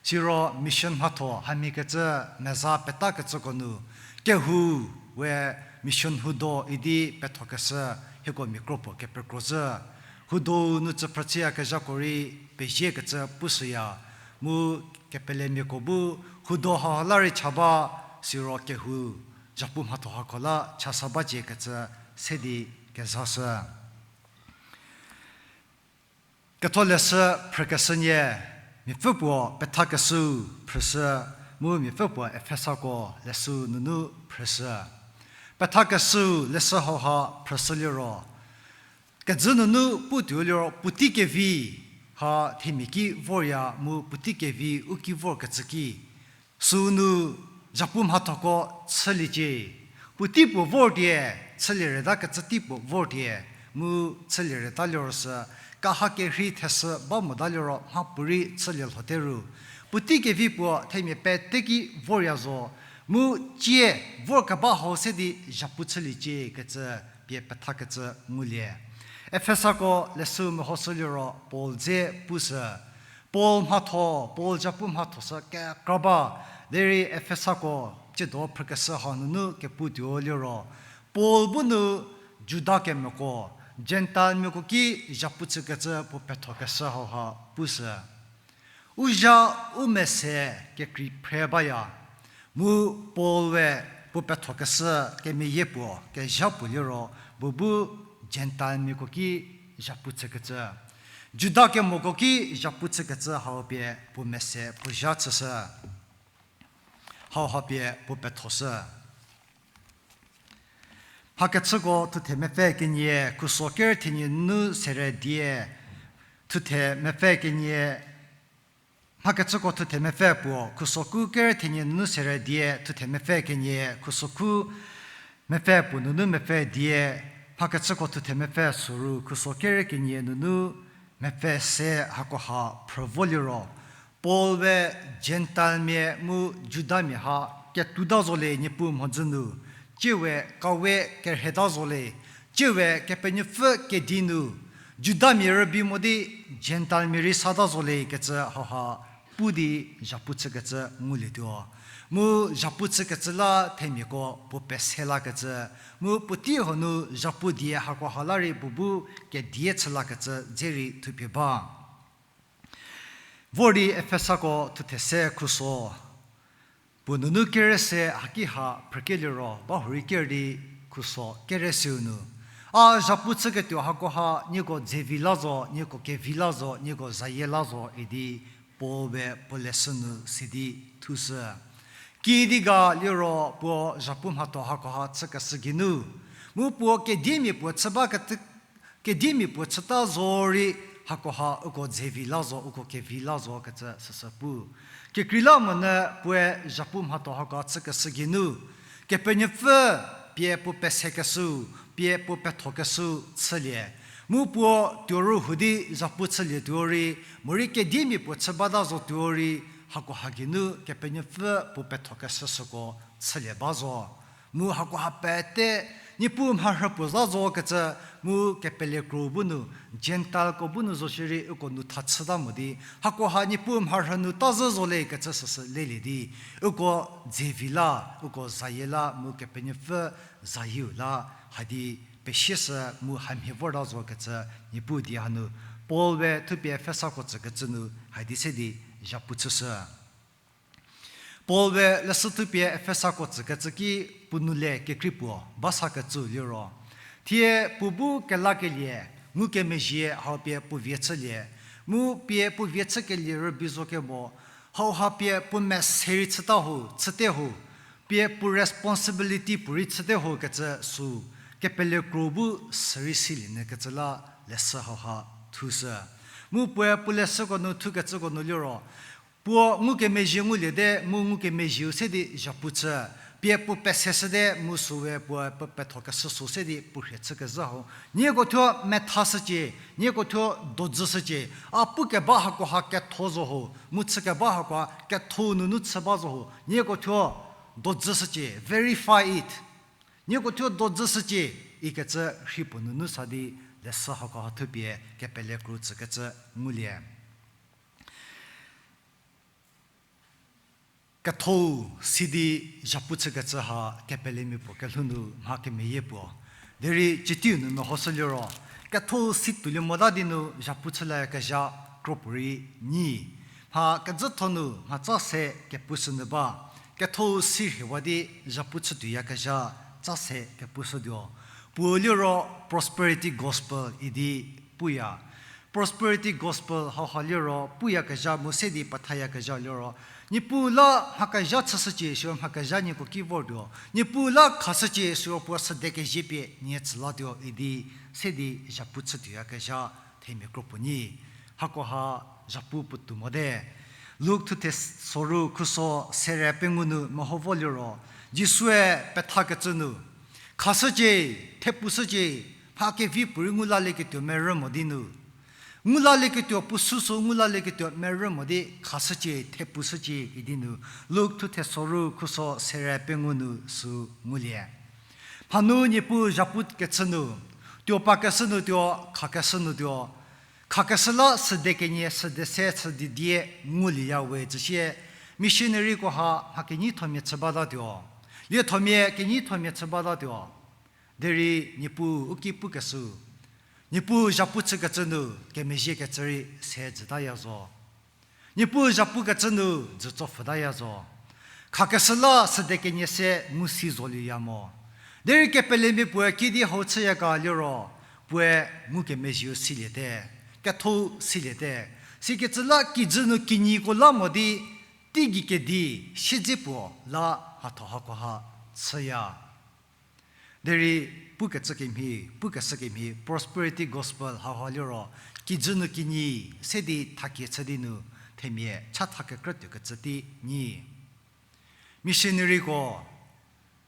Siro mission mhatho hamhie kecü meza peta kecüko nu, kehou we mission hudo idi pethokeshü, hieko mia kro puo kepekro zhü. Hudo nu tsüphrü chüyakezhako rei pezie kecü pushüya, mu kepelemiako bu hudo hau la rei cha ba, siro kehou zhapu mhatho hako la cha sa bacie kecü se di kezashü. Ketholeshü phrükeshü nie, miapfü puo pethakeshüu phrüshü, mu miapfü puo Efesako leshüu nunu phrüshü. Pethakeshüu leshü hauha phrüshü liro, kejü nunu putuo liro puotei kevi ha themia ki vorya mu puotei kevi u ki vorkecü ki, sünu zhapu mhathoko chüliecie. Puotei puo vor die, chülie reta kecü tei puo vor die, mu chülie reta liro sü, kaha kerhei theshü ba mota liro mhapuorei chülie lhote ru. Puotei kevi puo themia pete ki vorya zo, mu tsie vorkeba hau se di zhapu chüliecie kecü pie pethakecü ngulie. Efesako leshü mehoshü liro Paul dze pushü. Paul mhatho, Paul zhapu mhatho sü kekra ba, derei Efesako tsiedo phrükeshü hau nunu keputuo liro, Paul bu nu Juda kemoko, Gentilemiako ki zhapu chükecü puo pethokeshü hauha pushü. U zha u mese kekrei phre baya, mu Paul we puo pethokeshü kemeyie puo kezha puo liro, puo bu Gentilemiako ki zhapu chükecü, Juda kemoko ki zhapu chükecü hau pie puo mese puo zha chüshü, hauha pie puo pethoshü. Mhakechüko thuthe mepfü kenie khuso ker thenie nunu sere die, thuthe mepfü kenie, mhakechüko thuthe mepfü puo khuso ku ker thenie nunu sere die, thuthe mepfü kenie khuso ku mepfü puo nunu mepfü die, mhakechüko thuthe mepfü soru khuso ker kenie nunu mepfü se hakoha phrü vo liro, Paul we Gentilemia mu Judamia ha ketuota zo le Niepuu mhodzü nu, tsiewe kawe kerheita zo le, tsiewe Kepenuopfü kedi nu, Judamia rübei mo di Gentilemia rei sata zo le kecü hauha pu di zhapu chükecü ngulietuo. Mu zhapu chükecü la themiako puo pese lakecü, mu puotei huo nu zhapu die hakoha la rei puo bu kedie chü lakecü dze rei thupie ba. Vor di Efesako thuthe se khuso puo nunu kere se haki ha phrükeliro ba hurei ker di khuso kere seu nu, a zhapu chüketuo hakoha nieko dzevi la zo, nieko kevi la zo, nieko zayie la zo idi Paul we puo leshü nu sidi thushü. Kidi ga liro puo zhapu mhatho hakoha chükeshü geinu, mu puo kediemia puo chü ba kete-, kediemia puo chüta zorei hakoha uko dzevi la zo, uko kevi la zo kecü süsü pu. Kekreilamonyü puoe zhapu mhatho hako chükeshü geinu, Kepenuopfü pie puo pesekeshü, pie puo pethokeshü chülie. Mu puo tuo ru hu di zhapu chülie tuo rei, morei kediemia puo chü bata zo tuo rei, hakoha geinu Kepenuopfü puo pethokeshü süko chülie ba zo. Mu hakoha pete, Niepuu mharhü puo za zo kecü, mu kepele kro bu nu, Gentileko bu nu zo shierei uko nu tha chüta mo di, hakoha Niepuu mharhü nu ta zhü zo le kecü süsü lelie di, uko dzevi la, uko zayie la, mu Kepenuopfü zayieu la, hadi pesieshü mu hamhie vorta zo kecü Niepuu die hanu, Paul we thupie Efesako tsükecü nu hadi se di zhapu chüshü. Paul we leshü thupie Efesako tsükecü ki puo nou le kekrei puo ba sakecü liro, thie puo bu kelakelie, ngukemezhie hau pie puo vie chülie, mu pie puo vie chükelie rübei zo kemo, hauha pie puo mese rei chüta ho, chüte ho, pie puo responsibility puorei chüte ho kecü sü, kepele kro bu sürei silie nyü kecü la leshü hauha thushü. Mu puoe puo leshüko nu thukecüko nu liro, puo ngukemezhie nguliete mu ngukemezhieu se di zhapu chü, pie puo peseshüte mu süwe puoe puo pethokeshü sü se di puo rhie chükezhü ho. Nieko thuo methashücie, nieko thuo dojüshücie, a pukeba hakoha ketho zo ho, mu chükeba hakoha ketho nunu chü ba zo ho, nieko thuo dojüshücie, verify it. Nieko thuo dojüshücie, ikecü rhi puo nunu sa di leshü hako ha thupie kepele kru tsükecü ngulie. Kethou si di zhapu chükecü ha kepelemia puo kelhou nu mha kemeyie puo. Derei citiu nu mehoshü liro, kethou si tuolie mota di nu zhapu chülieyakezha kro puorei nyi. Mha kezhütho nu mhatsa se kepushü nyü ba. Kethou si rhiewa di zhapu chütuoyakezha tsa se kepushütuo. Puo liro prosperity gospel idi puya. Prosperity gospel hauha liro puyakezha mu se di pethayakezha liro, Niepuu la mha kezha chüshücie, siro mha kezha nieko ki vortuo. Niepuu la khashücie, siro puo süde kezie pie nie tsü latuo idi se di zhapu chütuoyakezha themia kro puo nyi. Hakoha zhapu puotou mote. Luk thuthe soru khuso sere pengou nu meho vo liro, Jisue pethakecü nu, khashücie, thepushücie, mha kevi puorei ngulalieketuo merü mo di nu, ngulalieketuo puo süsü ngulalieketuo merü mo di khashücie, thepushücie idi nu, Luk thuthe soru khuso sere pengou nu sü ngulie. Mhanu Niepuu zhapu kechü nu, tuo pakeshü nu tuo, khakeshü nu tuo, khakeshü la süde kenie, süde se, südi die ngulieya we tsüsie, missionaryko ha mha kenyithomia chü batatuo. Liethomia kenyithomia chü batatuo. Derei Niepuu u ki pukeshü, Niepuu zhapu chükecü nu kemezhiekecü rei se jütaya zo. Niepuu zhapu kecü nu jütso pfhütaya zo. Khakeshü la süde kenie se ngu si zolieya mo. Derei kepelemia puoe kidi hau chüya ga liro, puoe ngukemezhieu siliete, kethou siliete. Sikecü la kijü nu kinyiko la mo di, teigei kedi, siedze puo la mhatho hakoha chüya. Derei pukecü kemhie, pukeshü kemhie, prosperity gospel hauha liro, kijü nu kinyi, se di thakie chü di nu, themia chatha kekrü tuokecü tei nyi. Missionaryko,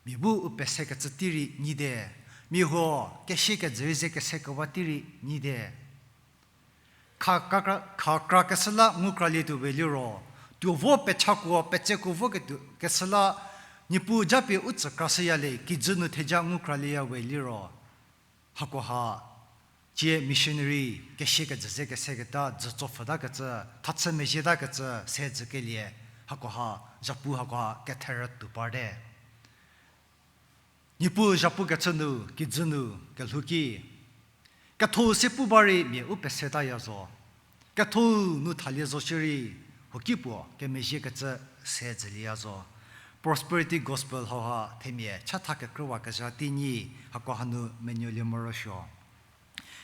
mia bu u pesekecü tei rei nyite, mia huo kesie kejü rei ze kesekewa tei rei nyite. Kha, kha, kha, khakra keshü la ngukralietuo we liro, tuo vo pechakuo, petsekuo vo ketuo, keshü la, Niepuu japie u tsü krashüya le, kijü nu theja ngukralieya we liro. Hakoha, tsie missionary, kesie kejü ze keseketa, jütso pfhütakecü, thachü mezhietakecü, se jükelie, hakoha, zhapu hakoha, ketherü tuo parte. Niepuu zhapu kechü nu, kijü nu, kelhou ki. Ketho se pu ba rei mia u pesetaya zo. Ketho nu thalie zo shierei, huoki puo kemezhie kecü se jülieya zo. Prosperity gospel hauha themia chatha kekrüwakezha tei nyi, hako hanu menuolie morosuo.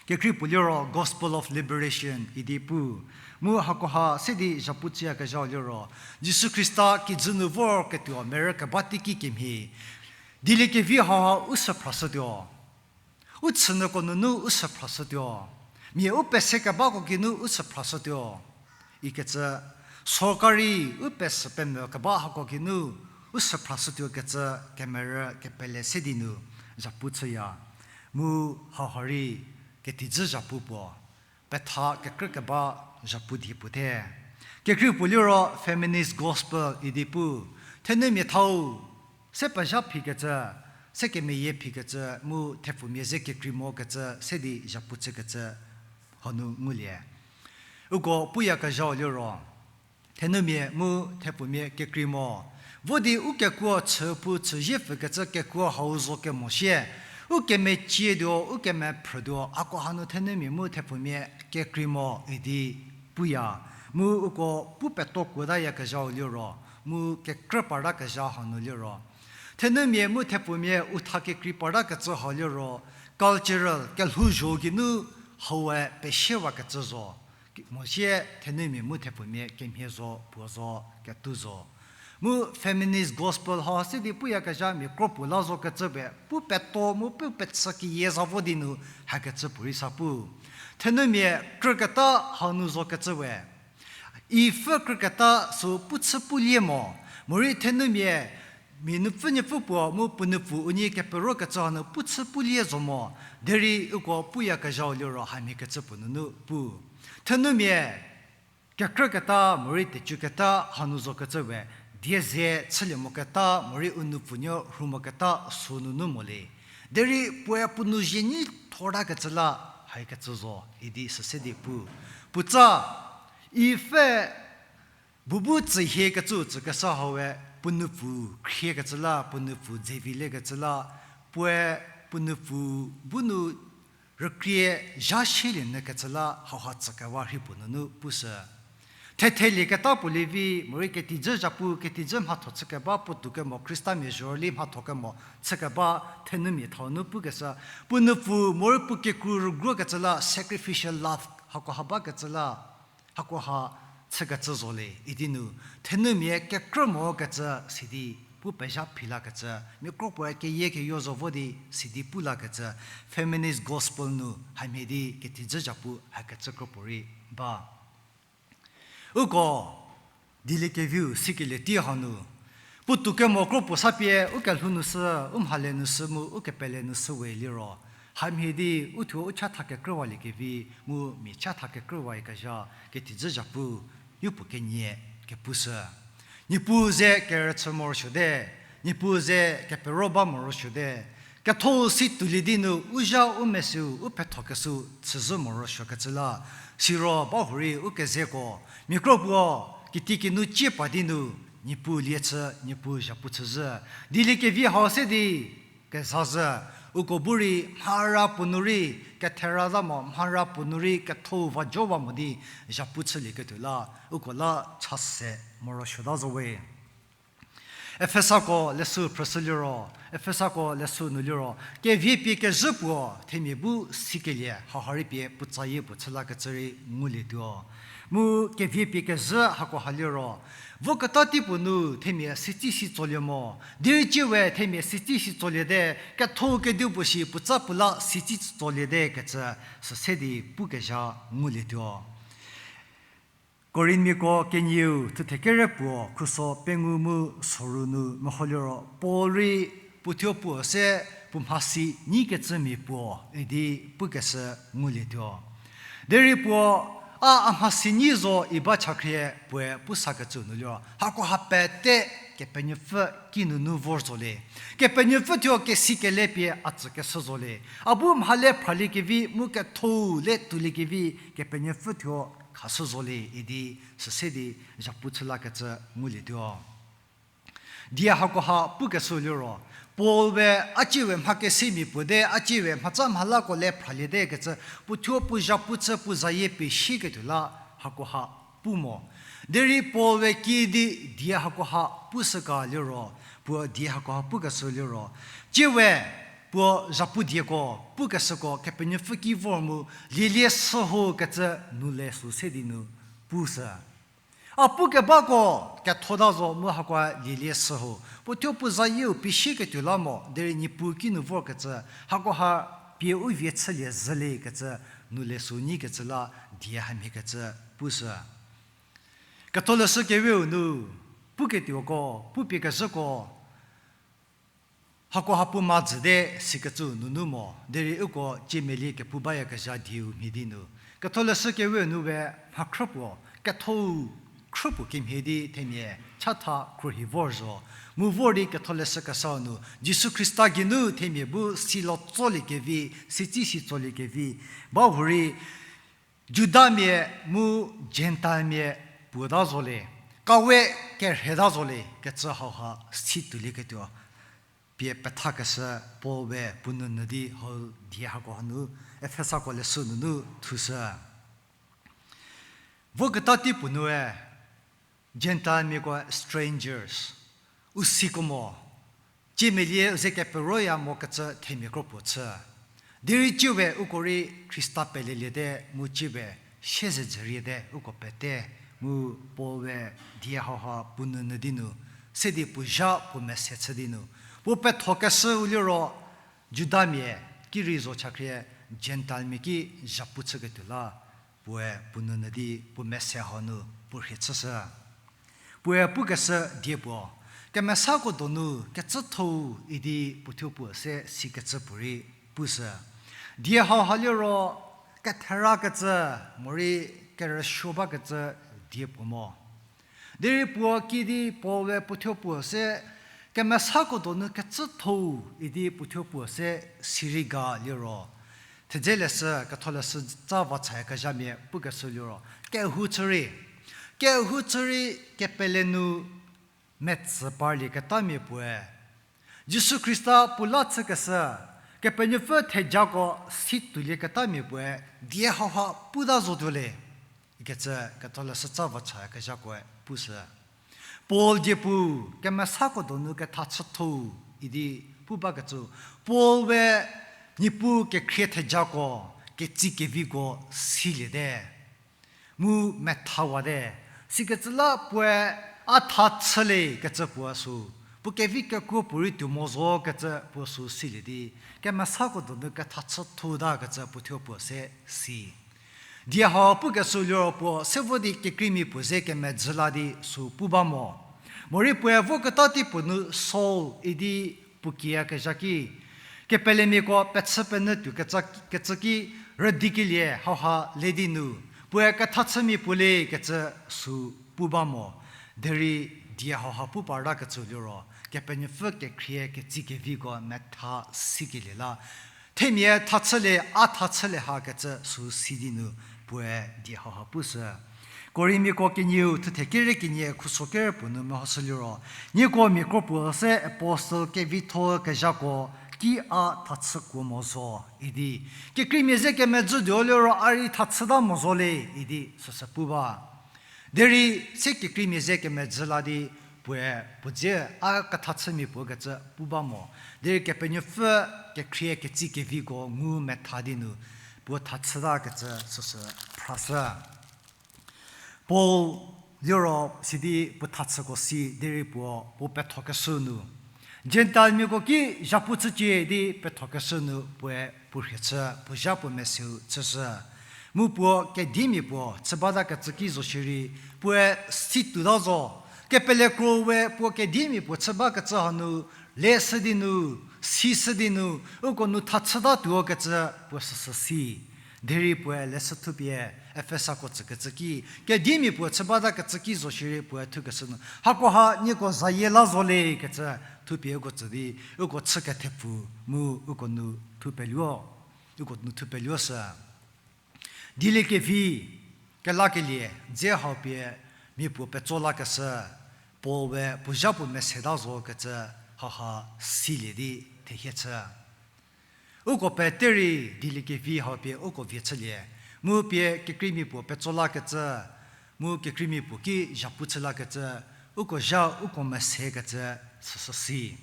Kekrei puo liro Gospel of Liberation idi pu. Mu hakoha se di zhapu chüyakezhau liro, Jisu Khrista kijü nu vorketuo merü keba teiki kemhie, dieliekevi hauha u sü phrashütuo. U chünyüko nunu u sü phrashütuo. Mia u pese kebako geinu u sü phrashütuo. Ikecü, sorkari u pesü pemvü keba hako geinu u sü phrashütuo kecü kemerü kepele se di nu zhapu chüya. Mu hauha rei ketijü zhapu puo, petha kekrü keba zhapu di puo te. Kekrei puo liro feminist gospel idi pu, thenumia thau, se pezha phikecü, se kemeyie phikecü, mu thepfumia ze kekrei mokecü, se di zhapu chükecü, hanu ngulie. Uko puyakezhau liro, thenumia mu thepfumia kekrei mo. Vo di u kekuo chüpu chüzie pfükecü kekuo hau zo kemo sie, u kemecieutuo, u kemephrütuo, hako hanu thenumia mu thepfumia kekrei mo idi puya. Mu uko pu peto kuotayakezhau liro, mu kekrü partakezha hanu liro, thenumia mu thepfumia u tha kekrei partakecü hau liro, cultural kelhouzho geinu hau-e pesiewakecü zo. Ki-, mo sie thenumia mu thepfumia kemhie zo, puo zo, ketu zo. Mu feminist gospel hau se di puyakezha mia kro puo la zokecü pie, pu peto mu pu pechü keyie za vo di nu hakecü puorei sa pu. Thenumia krüketa hanu zokecü we, ipfü krüketa sü pu chü pulie mo, morei thenumia mia nupfü niepfü puo mu puo nupfu unie keperokecü hanu pu chü pulie zo mo, derei uko puyakezhau liro hamhiekecü puo nunu pu. Thenumia kekrüketa morei tecüketa hanu zokecü we, die ze chülie moketa morei u nupfunuo rhu moketa sü nunu mo le. Derei puoe puo nu zhie nyi thortakecü la haikecü zo idi süse di pu. Puotsa, i pfhe bu bu tsühiekecü tsükeshü hau we, puo nupfu khriekecü la, puo nupfu dzevi lekecü la, puoe puo nupfu bu nu rükrie zha shielie nyükecü la hauha tsükewa rhi puo nunu pushü. Thethelie keta puo lievi, morei ketijü zhapu, ketijü mhatho chükeba, puotou kemo Khristamia zhorüli mhatho kemo chükeba thenumia thau nu pukeshü, puo nupfu morei puo kekru rüguokecü la sacrificial love hakoha bakecü la, hakoha chükecü zo le idi nu, thenumia kekrü mokecü sidi pu pezha philakecü, mia kropuoe keyie keyo zo vo di sidi pulakecü, feminist gospel nu hamhie di ketijü zhapu hakecü kropuo rei ba. Uko, dieliekeviu sikelie tei hanu, puotou kemo kropuo sa pie u kelhou nu sü, u mhale nu sü mu u kepele nu sü we liro, hamhie di u thuo u chatha kekrüwaliekevi mu mia chatha kekrüwakezha ketijü zhapu, yopuo kenie kepushü. Niepuu ze kerüchü morosuote, Niepuu ze kepero ba morosuote, ketho si tuolie di nu u zha u meseu u pethokeshü chüzhü morosuokecü la, siro bahurei u kezeko, mia kropuo, kitiekinu cie pa di nu, Niepuu lie chü, Niepuu zhapu chüzhü. Dieliekevi hau se di, kezazhü, uko bu rei mhara puo nu rei, kethera la mo mhara puo nu rei, ketho va jowa mo di, zhapu chülieketuo la, uko la chase morosuota zo we. Efesako leshü phrüshü liro, Efesako leshü nu liro, kevie pie kezhü puo, themia bu sikelie, hauha rei pie puotsayie puo chü lakecü rei ngulietuo. Mu kevie pie kezhü hakoha liro, voketa tei puo nu themia sitsi si tsolie mo, derei cie we themia sitsi si tsoliete, ketho kedipuo shi puotsa puo la sitsi tsoliete kecü, süse di pukezha ngulietuo. Korinmiako kenieu thuthe kere puo khuso pengou mu soru nu meho liro, Paul rei puothuo puo se puo mhasi nyikecümia puo idi pukeshü ngulietuo. Derei puo, a, a mhasi nyi zo iba chakhrie puoe pu sakecü nu liro, hakoha pete Kepenuopfü kinunu vor zo le. Kepenuopfü thuo kesikele pie a tsükeshü zo le. A bu mhale phraliekevi mu ketho le tuoliekevi Kepenuopfü thuo khashü zo le idi süse di zhapu chü lakecü ngulietuo. Die hakoha pukeshü liro, Paul we a cie we mhakesemia puo te, a cie we mhatsa mhalako le phraliete kecü, puothuo puo zhapu chü puo zayie pie sieketuo la hakoha pu mo. Derei Paul we kiüdi die hakoha pushüka liro, puo die hakoha pukeshü liro, cie we puo zhapu dieko pukeshüko Kepenuopfü ki vor mu lielie shü ho kecü nu le sü se di nu pushü. A pukebako kethota zo mu hakoe lielie shü ho. Puothuo puo zayieu pie sieketuo la mo, derei Niepuu kinu vorkecü, hakoha pie u vie chülie zhülie kecü, nu le sü nyikecü la die hamhiekecü pushü. Ketholeshü keweu nu, puketuoko, pupie kezhüko, hakoha puo madzüte sikecü nunu mo, derei uko ciemelie kepu bayakezha dieu mhie di nu. Ketholeshü keweu nu we mha khrüpuo, kethou khrüpuo kemhie di themia chatha khruohi vor zo. Mu vor di Ketholeshü Kesau nu, Jisu Khrista geinu themia bu silo tsoliekevi, sitsi si tsoliekevi, bahurei Judamia mu Gentilemia puota zo le, kawe kerheita zo le kecü hauha si tuolieketuo pie pethakeshü Paul we puo nounyü di hau die hako hanu Efesako leshü nunu thushü. Voketa tei puo nue, Gentilemiako strangers, u siko mo, ciemelie ze keperoya mokecü themia kro puo chü. Derei cie we uko rei Khrista peleliete mu cie we siezedzüriete uko pete, mu Paul we die hauha puo nounyü di nu, se di puo zha puo mese chü di nu, puo pethokeshüu liro, Judamia ki rei zo chakhrie, Gentilemia ki zhapu chüketuo la, puoe puo nounyü di puo mese hau nu puo rhie chüshü. Puoe pukeshü die puo, kemesako donu kecüthou idi puothuo puo se sikecü puorei pushü. Die hauha liro ketherakecü, morei kerüsuo bakecü die puo mo. Derei puo kiüdi Paul we puothuo puo se kemesako donu kecüthou idi puothuo puo se sirei ga liro, Thedze leshü, ketholeshü tsa vacha kezhamia pukeshü liro, kehou chü rei, kehou chü rei kepele nu metsü parlieketamia puoe, Jisu Khrista puo la chükeshü, Kepenuopfü thejako si tuolieketamia puoe, die hauha puta zotuo le ikecü ketholeshü tsa vacha kezhakoe pushü. Paul diepu kemesako donu kethachütho idi pu bakecü, Paul we Niepuu kekhrie thejako, ketsi keviko siliete, mu methawate. Sikecü la puoe a tha chüle kecü puo sü, puo kevi kekuo puorei tuo mo zo kecü puo sü silie di, kemesako donu kethachütho ta kecü puo thuo puo se si. Die hau pukeshü liro puo se vo di kekreimia puo ze kemedzü la di sü pu ba mo. Morei puoe voketa tei puo nu Saul idi puo kiyakezha ki, kepelemiako pechü penyü tuo kecü ki rüdikelie hauha le di nu, puoe kethachümia puo le kecü sü pu ba mo. Derei die hauha pu partakecü liro, Kepenuopfü kekhrie ketsi keviko metha sikelie la, themia tha chüle, a tha chüle ha kecü sü si di nu puoe die hauha pushü. Korintiako kenieu thuthe kere kenie khuso kere puo nu mehoshü liro, nieko mia kro puo se apostle kevitho kezhako ki a tha chükuo mo zo idi, kekreimia ze kemedzü tuo liro a rei tha chüta mo zo le idi süsü pu ba. Derei se kekreimia ze kemedzü la di puoe puo dze a kethachümia puo kecü pu ba mo. Derei Kepenuopfü kekhrie ketsi keviko ngu metha di nu puo tha chütakecü süsü phrashü. Paul liro sidi puo tha chüko si derei puo, puo pethokeshü nu, Gentilemiako ki zhapu chücie di pethokeshü nu puoe puo rhie chü, puo zha puo meseu chüshü. Mu puo kediemia puo chü batakecü ki zo shierei, puoe si tuota zo. Kepele kro we puo kediemia puo chü bakecü hanu, leshü di nu, sishü di nu, uko nu tha chüta tuokecü puo süsü si. Derei puoe leshü thupie Efesako tsükecü ki, kediemia puo chü batakecü ki zo shierei puoe thukeshü nu, hakoha nieko zayie la zo le kecü thupie uko tsü di, uko chü kethepfu mu uko nu thupeluo, uko nu thupeluo sü. Dieliekevi, kelakelie dze hau pie mia puo petso lakeshü, Paul we puo zha puo meseta zo kecü hauha silie di thehie chü. Uko pete rei dieliekevi hau pie uko vie chülie, mu pie kekreimia puo petso lakecü, mu kekreimia puo ki zhapu chü lakecü, uko zha uko mesekecü süsü si.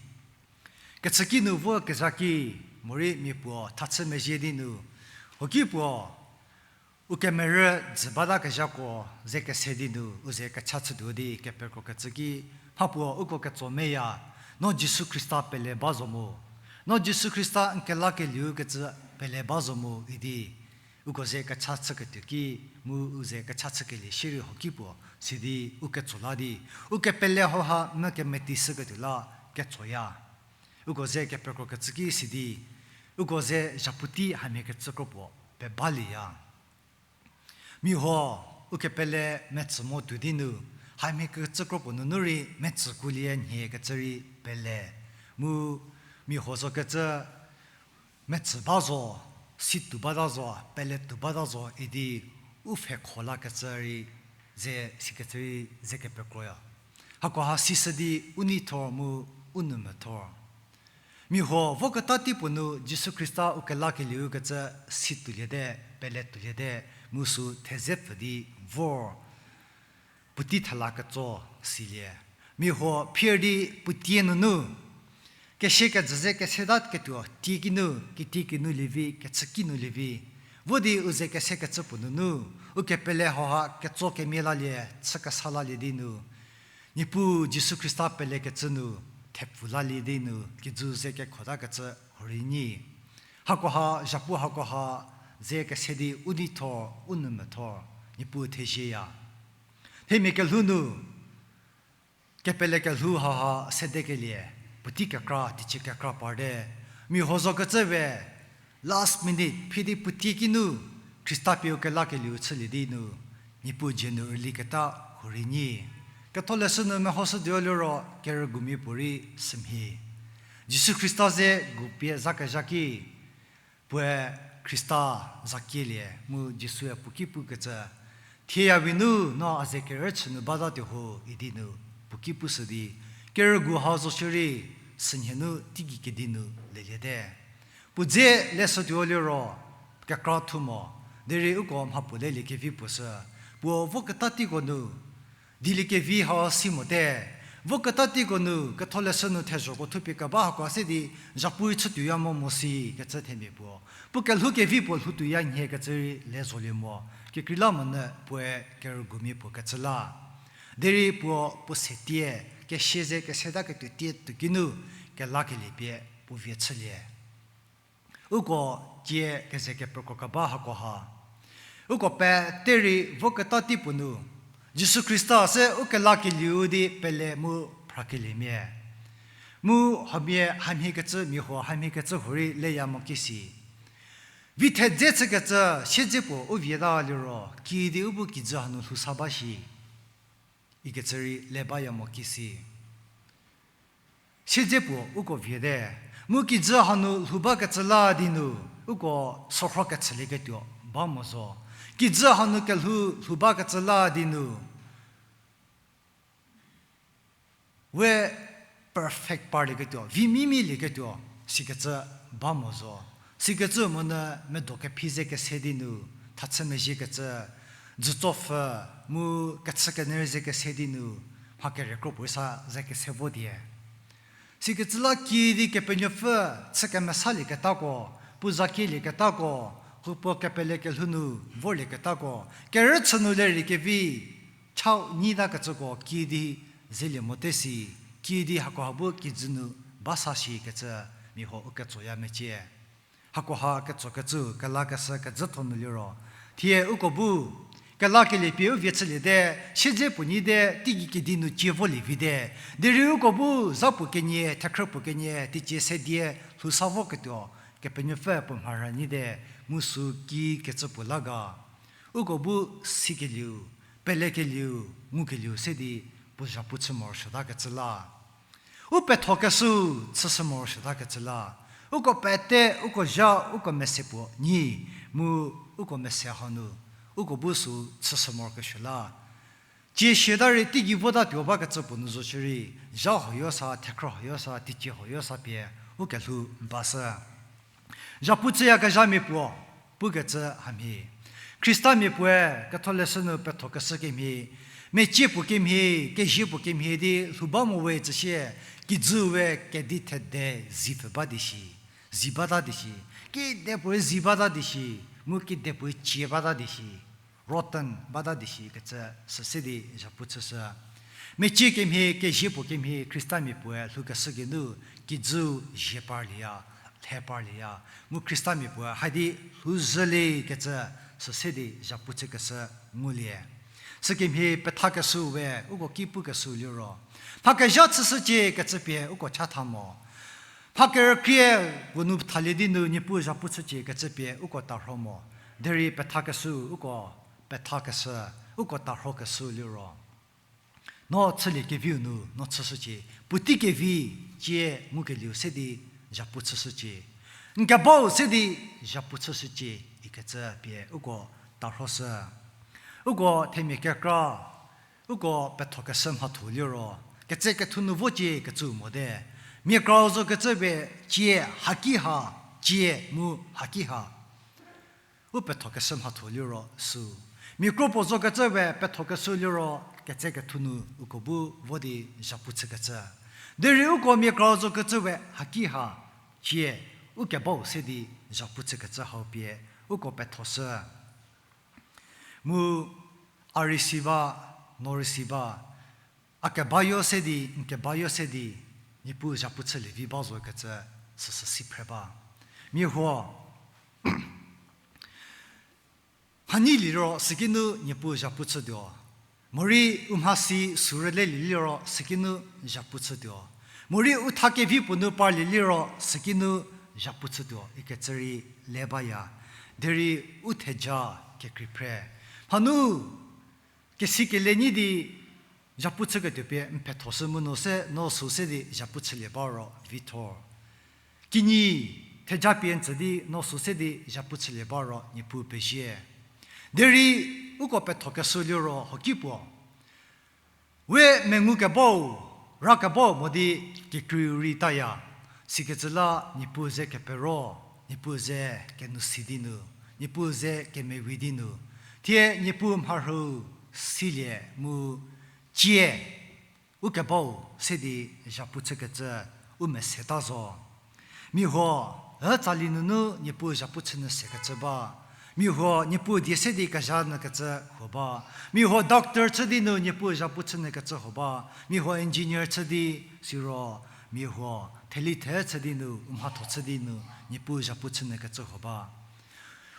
Kechüki nu vo kezha ki, morei mia puo tha chü mezhie di nu, hoki puo u kemerü dzü batakezhako ze kese di nu u ze kecha chütuo di kepekrokecü ki, mhapuo uko ketso meya, no Jisu Khrista pele ba zo mu, no Jisu Khrista n kelakelieu kecü pele ba zo mu idi, uko ze kecha chüketuo ki, mu u ze kecha chükelie shierei hoki puo sidi u ketso la di, u kepele hauha mü kemetishüketuo la ketsoya. Uko ze kepekrokecü ki sidi, uko ze zhapuotei hamhie kecü kro puo pebalieya. Mia huo, u kepele metsü mo tuo di nu, hamhie kecü kro puo nunu rei metsü kuolie nhie kecü rei pele. Mu mia huo zokecü metsü ba zo, si tuo bata zo, pele tuo bata zo idi u pfhekho lakecü rei ze sikecü rei ze kepekroya. Hakoha sishü di u neithor mu u nou methor. Mia huo voketa tei puo nu Jisu Khrista u kelakelieu kecü si tuoliete, pele tuoliete, mu sü theze pfü di vor puotei thela ketso silie. Mia huo phier di puotie nunu, kesie kejü ze keseta ketuo tie kinu, kitie kinu lievi, kechüki nu lievi, vo di u ze kesekecü puo nunu, u kepele hauha ketso kemia lalie, chü kesa lalie di nu, Niepuu Jisu Khrista pelekecü nu, thepfu lalie di nu kijü ze kekhotakecü hurei nyi. Hakoha, zhapu hakoha, ze kese di u neithor, u nou methor, Niepuu thezieya. Themia kelhou nu, kepele kelhou hauha sedekelie, puotei kekra, teicie kekra parte, mia huo zokecü we, last minute, phidi puotie kinu, Khrista pie u kelakelieu chülie di nu, Niepuu dzie nu rüliketa hurei nyi. Ketholeshü nu mehoshütuo liro kerügumia puorei sümhie. Jisu Khrista ze gupie zhakezha ki, puoe Khrista zakielie mu Jisue puo ki pukecü, thie ya vinu no a ze kerüchü nu batatuo ho idi nu puo ki pushü di, kerügu hau zo shierei, sünhie nu teigei kedi nu leliete. Puo dze leshütuo liro, kekra thu mo, derei uko mhapuo lelie kevi puo sü, puo voketa teiko nu, dieliekevi hau si mote, voketa teiko nu ketholeshü nu thezhoko thupie keba hako se di, zhapu chütuoya mo mo si kecü themia puo. Puo kelhou kevi puo lhoutuoya nhie kecü rei le zolie mo, kekreilamonyü puoe kerügumia puo kecü la. Derei puo puo setie, kesie ze kesetaketuo tie tuo ki nu, kelakelie pie puo vie chülie. Uko tie keze kepekro keba hako ha. Uko pete rei voketa tei puo nu, Jisu Khrista se u kelakelieu di pele mu phrakeliemia. Mu hamhie, hamhiekecü mia huo, hamhiekecü huorei leya mo ki si. Vithedze chükecü siedze puo u vieta liro, kiüdi u bu kijü hanu lhou sa ba shi. Ikecü rei le baya mo ki si. Siedze puo uko viete, mu kijü hanu lhou bakecü la di nu, uko sorho kechülieketuo ba mo zo. Kijü hanu kelhou lhou bakecü la di nu, we perfect parlieketuo, vi mimilieketuo, sikecü ba mo zo. Sikecü monyü medo kephi ze kese di nu, thachü mezhiekecü, dzütsopfü, mu kechükenyü ze kese di nu, mha kere kro puo sa ze kese vo die. Sikecü la kiüdi Kepenuopfü chü kemesalieketako, puo zakielieketako, hupuo kepele kelhou nu vorlieketako, kerüchü nu lerei kevi, chau nyitakecüko kiüdi zelie mote si, kiüdi hakoha bu kijü nu ba sa shikecü mia huo u ketsoya mecie. Hakoha ketsokecü kelakeshü kejütho nu liro, thie uko bu kelakelie pie u vie chüliete, siedze puo nyite, teigei kedi nu cie volie vite. Derei uko bu zha puo kenie, thekhrü puo kenie, teicie se die, lhou sa voketuo, Kepenuopfü puo mharhü nyite, mu sü ki kecü puo la ga. Uko bu sikelieu, pelekelieu, ngukelieu se di puo zhapu chü morosuotakecü la. U pethokeshü chüshü morosuotakecü la. Uko pete, uko zha, uko mese puo nyi, mu uko mese hanu, uko bu sü chüshü morokesuo la. Cie siata rei teigei votatuo bakecü puo nu zo shierei, zha huoyo sa, thekhrü huoyo sa, teicie huoyo sa pie, u kelhou ba shü. Zhapu chüyakezhamia puo, pukecü hamhie. Khristamia puoe ketholeshü nu pethokeshü kemhie, mecie puo kemhie, kezie puo kemhie di lhou ba mo we tsüsie, kijü we kedi thede zipfü ba di shi, zi bata di shi, kedipuorei zi bata di shi, mu kedipuorei cie bata di shi, rotten bata di shi kecü süse di zhapu chüshü. Mecie kemhie, kezie puo kemhie, Khristamia puoe lhoukeshü geinu, kijüu zie parlieya, lhe parlieya. Mu Khristamia puoe haidi lhouzhülie kecü süse di zhapu chükeshü ngulie. Sükemhie pethakeshü we uko ki pukeshü liro, mha kezha chüshücie kecü pie uko chatha mo. Mha kerükrie puo nu thalie di nu Niepuu zhapu chücie kecü pie uko tarho mo. Derei pethakeshü uko, pethakeshü, uko tarhokeshü liro, no chülie keviu nu no chüshücie, puotei kevi cie ngukelieu se di zhapu chüshücie. N kebau se di zhapu chüshücie, ikecü pie uko tarhoshü. Uko themia kekra, uko pethokeshü mhatho liro, ketse kethu nu vocie kecü mote. Mia krau zo kecü pie cie haki ha, cie mu haki ha. U pethokeshü mhatho liro sü. Mia kro puo zo kecü we pethokeshü liro ketse kethu nu uko bu vo di zhapu chükecü. Derei uko mia krau zo kecü we haki ha, cie, u kebau se di zhapu chükecü hau pie uko pethoshü. Mu a rei si ba, no rei si ba, a kebayo se di, n kebayo se di, Niepuu zhapu chülie vi ba zo kecü süsü si phre ba. Mia huo, mhanyi liro sükinu Niepuu zhapu chütuo. Morei u mhasi sürülelie liro sükinu zhapu chütuo. Morei u tha kevi puo nu parlie liro sükinu zhapu chütuo ikecü rei le baya. Derei u theja kekrei phre. Mhanu kesikele nyi di zhapu chüketuo pie n phethoshü mu no se, no sü se di zhapu chülie ba ro vithor. Kinyi, theja pie n tsü di no sü se di zhapu chülie ba ro Niepuu pezie. Derei uko pethokeshü liro hoki puo we mengukebau, rakebau mo di kekreiu rei taya. Sikecü la Niepuu ze kepero, Niepuu ze kenou si di nu, Niepuu ze kemevi di nu, thie Niepuu mharhüu silie mu cie ukebau se di zhapu chükecü u meseta zo. Mia huo, ü tsali nunu Niepuu zhapu chünyü sekecü ba. Mia huo, Niepuu die se di kezha nyükecü huo ba. Mia huo, doctor chü di nu Niepuu zhapu chünyükecü huo ba. Mia huo, engineer chü di, siro, mia huo, theli the chü di nu, u mhatho chü di nu, Niepuu zhapu chünyükecü huo ba.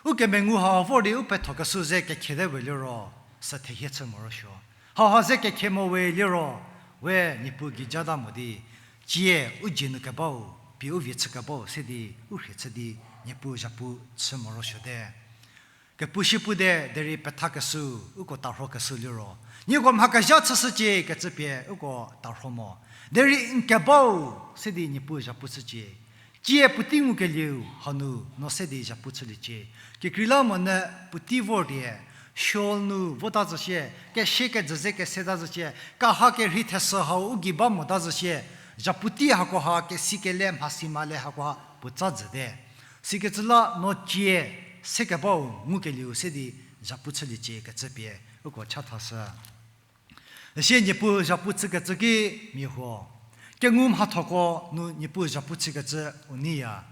Ukemengu hau vor di u pethokeshü ze kekhete we liro, sü thehie chü morosuo. Hauha ze kekhe mo we liro, we Niepuu geijata mo di, cie u dzie nu kebau, pie u vie chükebau se di, u rhie chü di, Niepuu zhapu chü morosuote. Kepu shi pu de, derei pethakeshü, uko tarhokeshü liro, nieko mha kezha chüshücie kecü pie uko tarho mo. Derei n kebau se di Niepuu zhapu chücie. Cie puotei ngukelieu hanu no se di zhapu chüliecie. Kekreilamonyü puotei vor die, Sheol nu vota zhü sie, kesie kejü ze keseta zhü sie, kaha kerhei thesü hau u gei ba mota zhü sie, zhapu tei hakoha kesikele mhasi male hakoha puotsa jüte. Sikecü la no cie sekebau ngukelieu se di zhapu chüliecie kecü pie uko chathashü. Üsie Niepuu zhapu chükecü ki mia huo, kengu mhathoko nu Niepuu zhapu chükecü u neiya,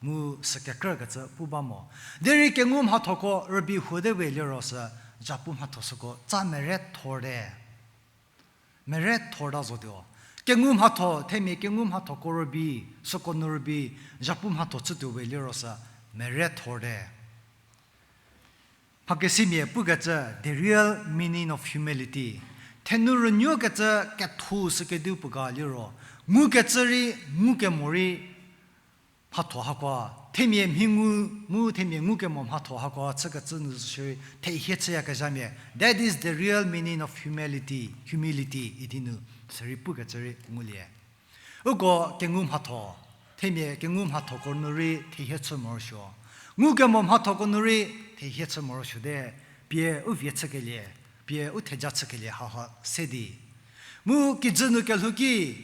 mu sü kekrükecü pu ba mo. Derei kengu mhathoko rübei huo te we liro sü zhapu mhatho süko tsa merethorte. Merethorta zotuo. Kengu mhatho, themia kengu mhathoko rübei, süko nu rübei, zhapu mhatho chütuo we liro sü merethorte. Mhakesimia pukecü, the real meaning of humility. Thenu rünuokecü ketho sükediu puo ga liro, ngukecü rei, ngukemo rei, mhatho hakoa, themia mhi ngu, mu themia ngukemo mhatho hakoa chükecü nu zo shierei, thehie chüyakezhamia. That is the real meaning of humility, humility idi nu, sürei pukecü rei ngulie. Uko kengu mhatho, themia kengu mhathoko nu rei thehie chü morosuo. Ngukemo mhathoko nu rei thehie chü morosuote, pie u vie chükelie, pie u theja chükelie haha se di. Mu kijü nu kelhou ki,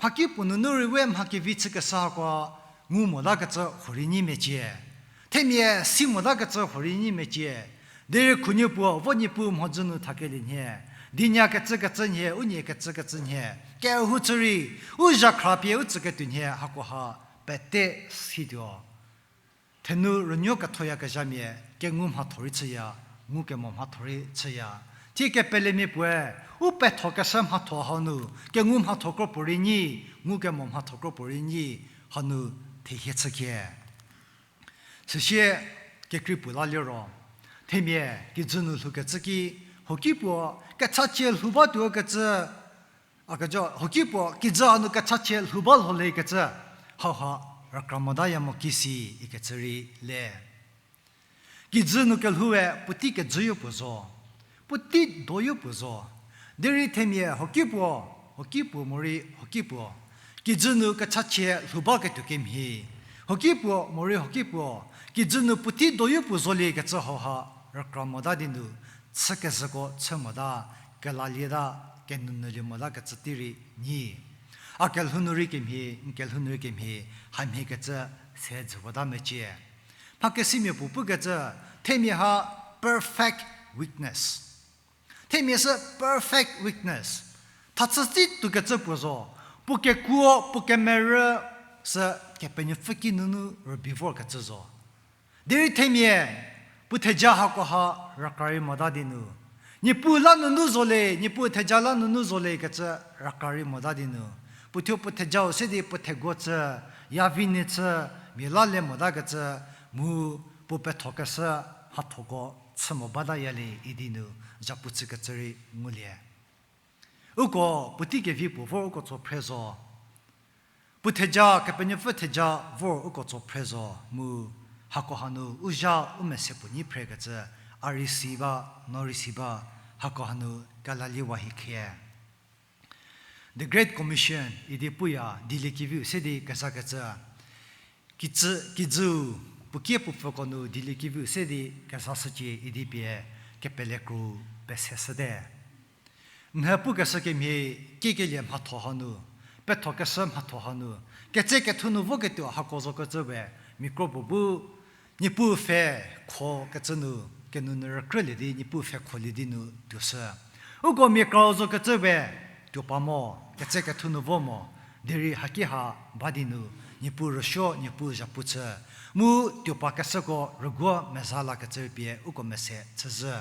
mhakipuo nunu rei we mha kevi chükeshü hakoa ngu motakecü huorei nyi mecie. Themia si motakecü huorei nyi mecie. Derei khunuo puo vo Niepuu mhodzü nu thakelie nhie. Dinya kecükecü nhie, u nie kecükecü nhie. Kehou chü rei, u zhakhra pie u tsüketuo nhie hakoha pete situo. Thenu rünuo kethoyakezhamia, kengu mhatho rei chüya, ngukemo mhatho rei chüya. Thie kepelemia puoe, u pethokeshü mhatho hau nu, kengu mhatho kropuo rei nyi, ngukemo mhatho kropuo rei nyi, hanu thehie chükie. Süsie kekrei puo la liro, themia kijü nu lhoukecü ki, hoki puo kechachie lhou batuokecü, a kejo, hoki puo kijü hanu kechachie lhou ba lholiekecü, hauha rükra motaya mo kisi ikecü rei le. Kijü nu kelhoue puotei kejüyo puo zo, puotei doyo puo zo. Derei themia hoki puo, hoki puo morei hoki puo, kijü nu kechachie lhou baketuo kemhie, hoki puo morei hoki puo, kijü nu puotei doyo puo zoliekecü hauha rükra mota di nu, chükezhüko chü mota, kelalieta, kenunyülie motakecü tei rei nyi. A kelhou nu rei kemhie, n kelhou nu rei kemhie, hamhiekecü se jüwota mecie. Mhakesimia puo pukecü, themia ha perfect weakness. Themia sü perfect weakness. Thachütsi tuokecü puo zo, puo kekuo, puo kemerü, sü Kepenuopfü ki nunu rübei vorkecü zo. Derei themia, puo theja hakoha rükra rei mota di nu, Niepuu la nunu zo le, Niepuu theja la nunu zo lekecü rükra rei mota di nu, puothuo puo thejau se di puo theguo chü, yavi nie chü, mia la le motakecü, mu puo pethokeshü mhathoko chü mo batayalie idi nu, zhapu chükecü rei ngulie. Uko puotei kevi puo vor uko tso phre zo. Puo theja, Kepenuopfü theja vor uko tso phre zo mu, hakoha nu u zha u mese puo nyi phrekecü, a rei si ba, no rei si ba, hakoha nu kelaliewa hi khie. The Great Commission idi puya, dieliekeviu se di kezakecü. Kijü, kijüu, puo kie puo pfüko nu dieliekeviu se di kezashücie idi pie kepelekro peseshüte. Mha pukeshü kemhie kiekelie mhatho hanu, pethokeshü mhatho hanu, ketsekethu nu voketuo hako zokecü we, mia kro puo bu, Niepuu pfhe khokecü nu, kenunyü rükrülie di Niepuu pfhe kholie di nu tuoshü. Uko mia krau zokecü we, tuo pa mo, ketsekethu nu vo mo, derei haki ha ba di nu, Niepuu rüsuo, Niepuu zhapu chü, mu tuo pakeshüko rüguo meza lakecü pie uko mese chüzhü.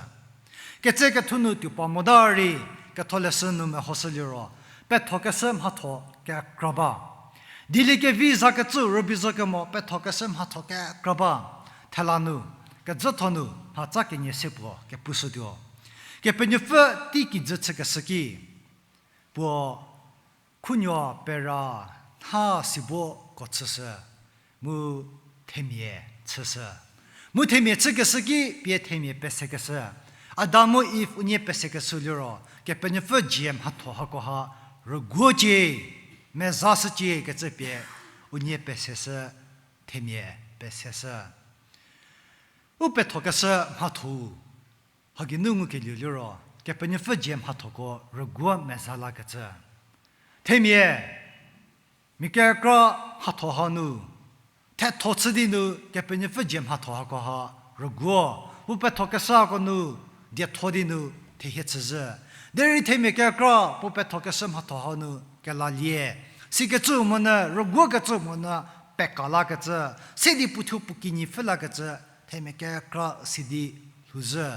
Ketsekethu nu tuo pa mota rei, ketholeshü nu mehoshüliro, pethokeshü mhatho kekra ba. Dieliekevi zakecü rübei zo kemo pethokeshü mhatho kekra ba. Thela nu, kezhütho nu, mhatsa kenie se puo kepushütuo. Kepenuopfü tei kijü chükeshü ki, puo khunuo pera nha sibo ko chüshü, mu themia chüshü. Mu themia chükeshü ki pie themia pesekeshü. Adam mu Iv unie pesekeshü liro, Kepenuopfü dzie mhatho hakoha rüguocie, mezashücie kecü pie unie peseshü, themia peseshü. U pethokeshü mhatho hageinu ngukelieu liro, Kepenuopfü dzie mhathoko rüguo meza lakecü. Themia, mia kekra mhatho hanu, thetho chü di nu Kepenuopfü dzie mhatho hakoha rüguo, puo pethokeshüko nu, dietho di nu thehie chüzhü. Derei themia kekra puo pethokeshü mhatho hanu kelalie. Sikecü monyü, rüguokecü monyü, peka lakecü, sidi puothuo puo kinyi pfhü lakecü, themia kekra sidi lhouzhü.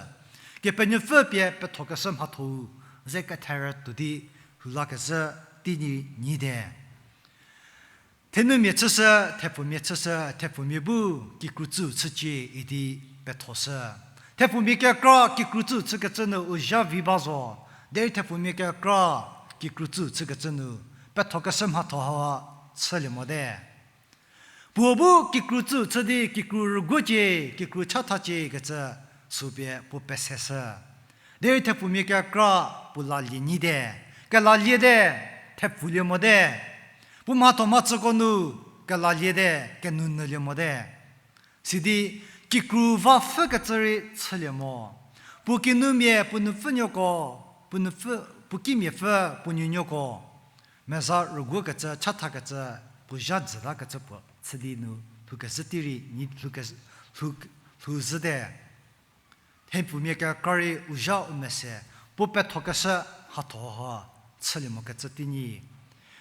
Kepenuopfü pie pethokeshü mhatho-u ze ketherü tuo di lhou lakezhü teinyi nyite. Thenumia chüshü, thepfumia chüshü, thepfumia bu kikrutsü chücie idi pethoshü. Thepfumia kekra kikrutsü chükecü nu u zha vi ba zo, derei thepfumia kekra kikrutsü chükecü nu pethokeshü mhatho ha chülie mote. Puo bu kikrutsü chü di kikru rüguocie, kikru chathacie kecü süpie puo peseshü. Derei thepfumia kekra puo lalie nyite, kelaliete, thepfulie mote. Puo mhatho mhachüko nu kelaliete, kenunyülie mote. Sidi kikru va pfhükecü rei chülie mo. Puo kinumia puo nupfünuoko, puo nupfü, puo kimiapfü puo nuonuoko meza rüguokecü, chathakecü, puo zha jütakecü puo chü di nu lhoukezhü tei rei nyi, lhouke-, lhou, lhouzhüte. Thepfumia kekra rei u zha u mese, puo pethokeshü mhatho ha chülie mokecü teinyi.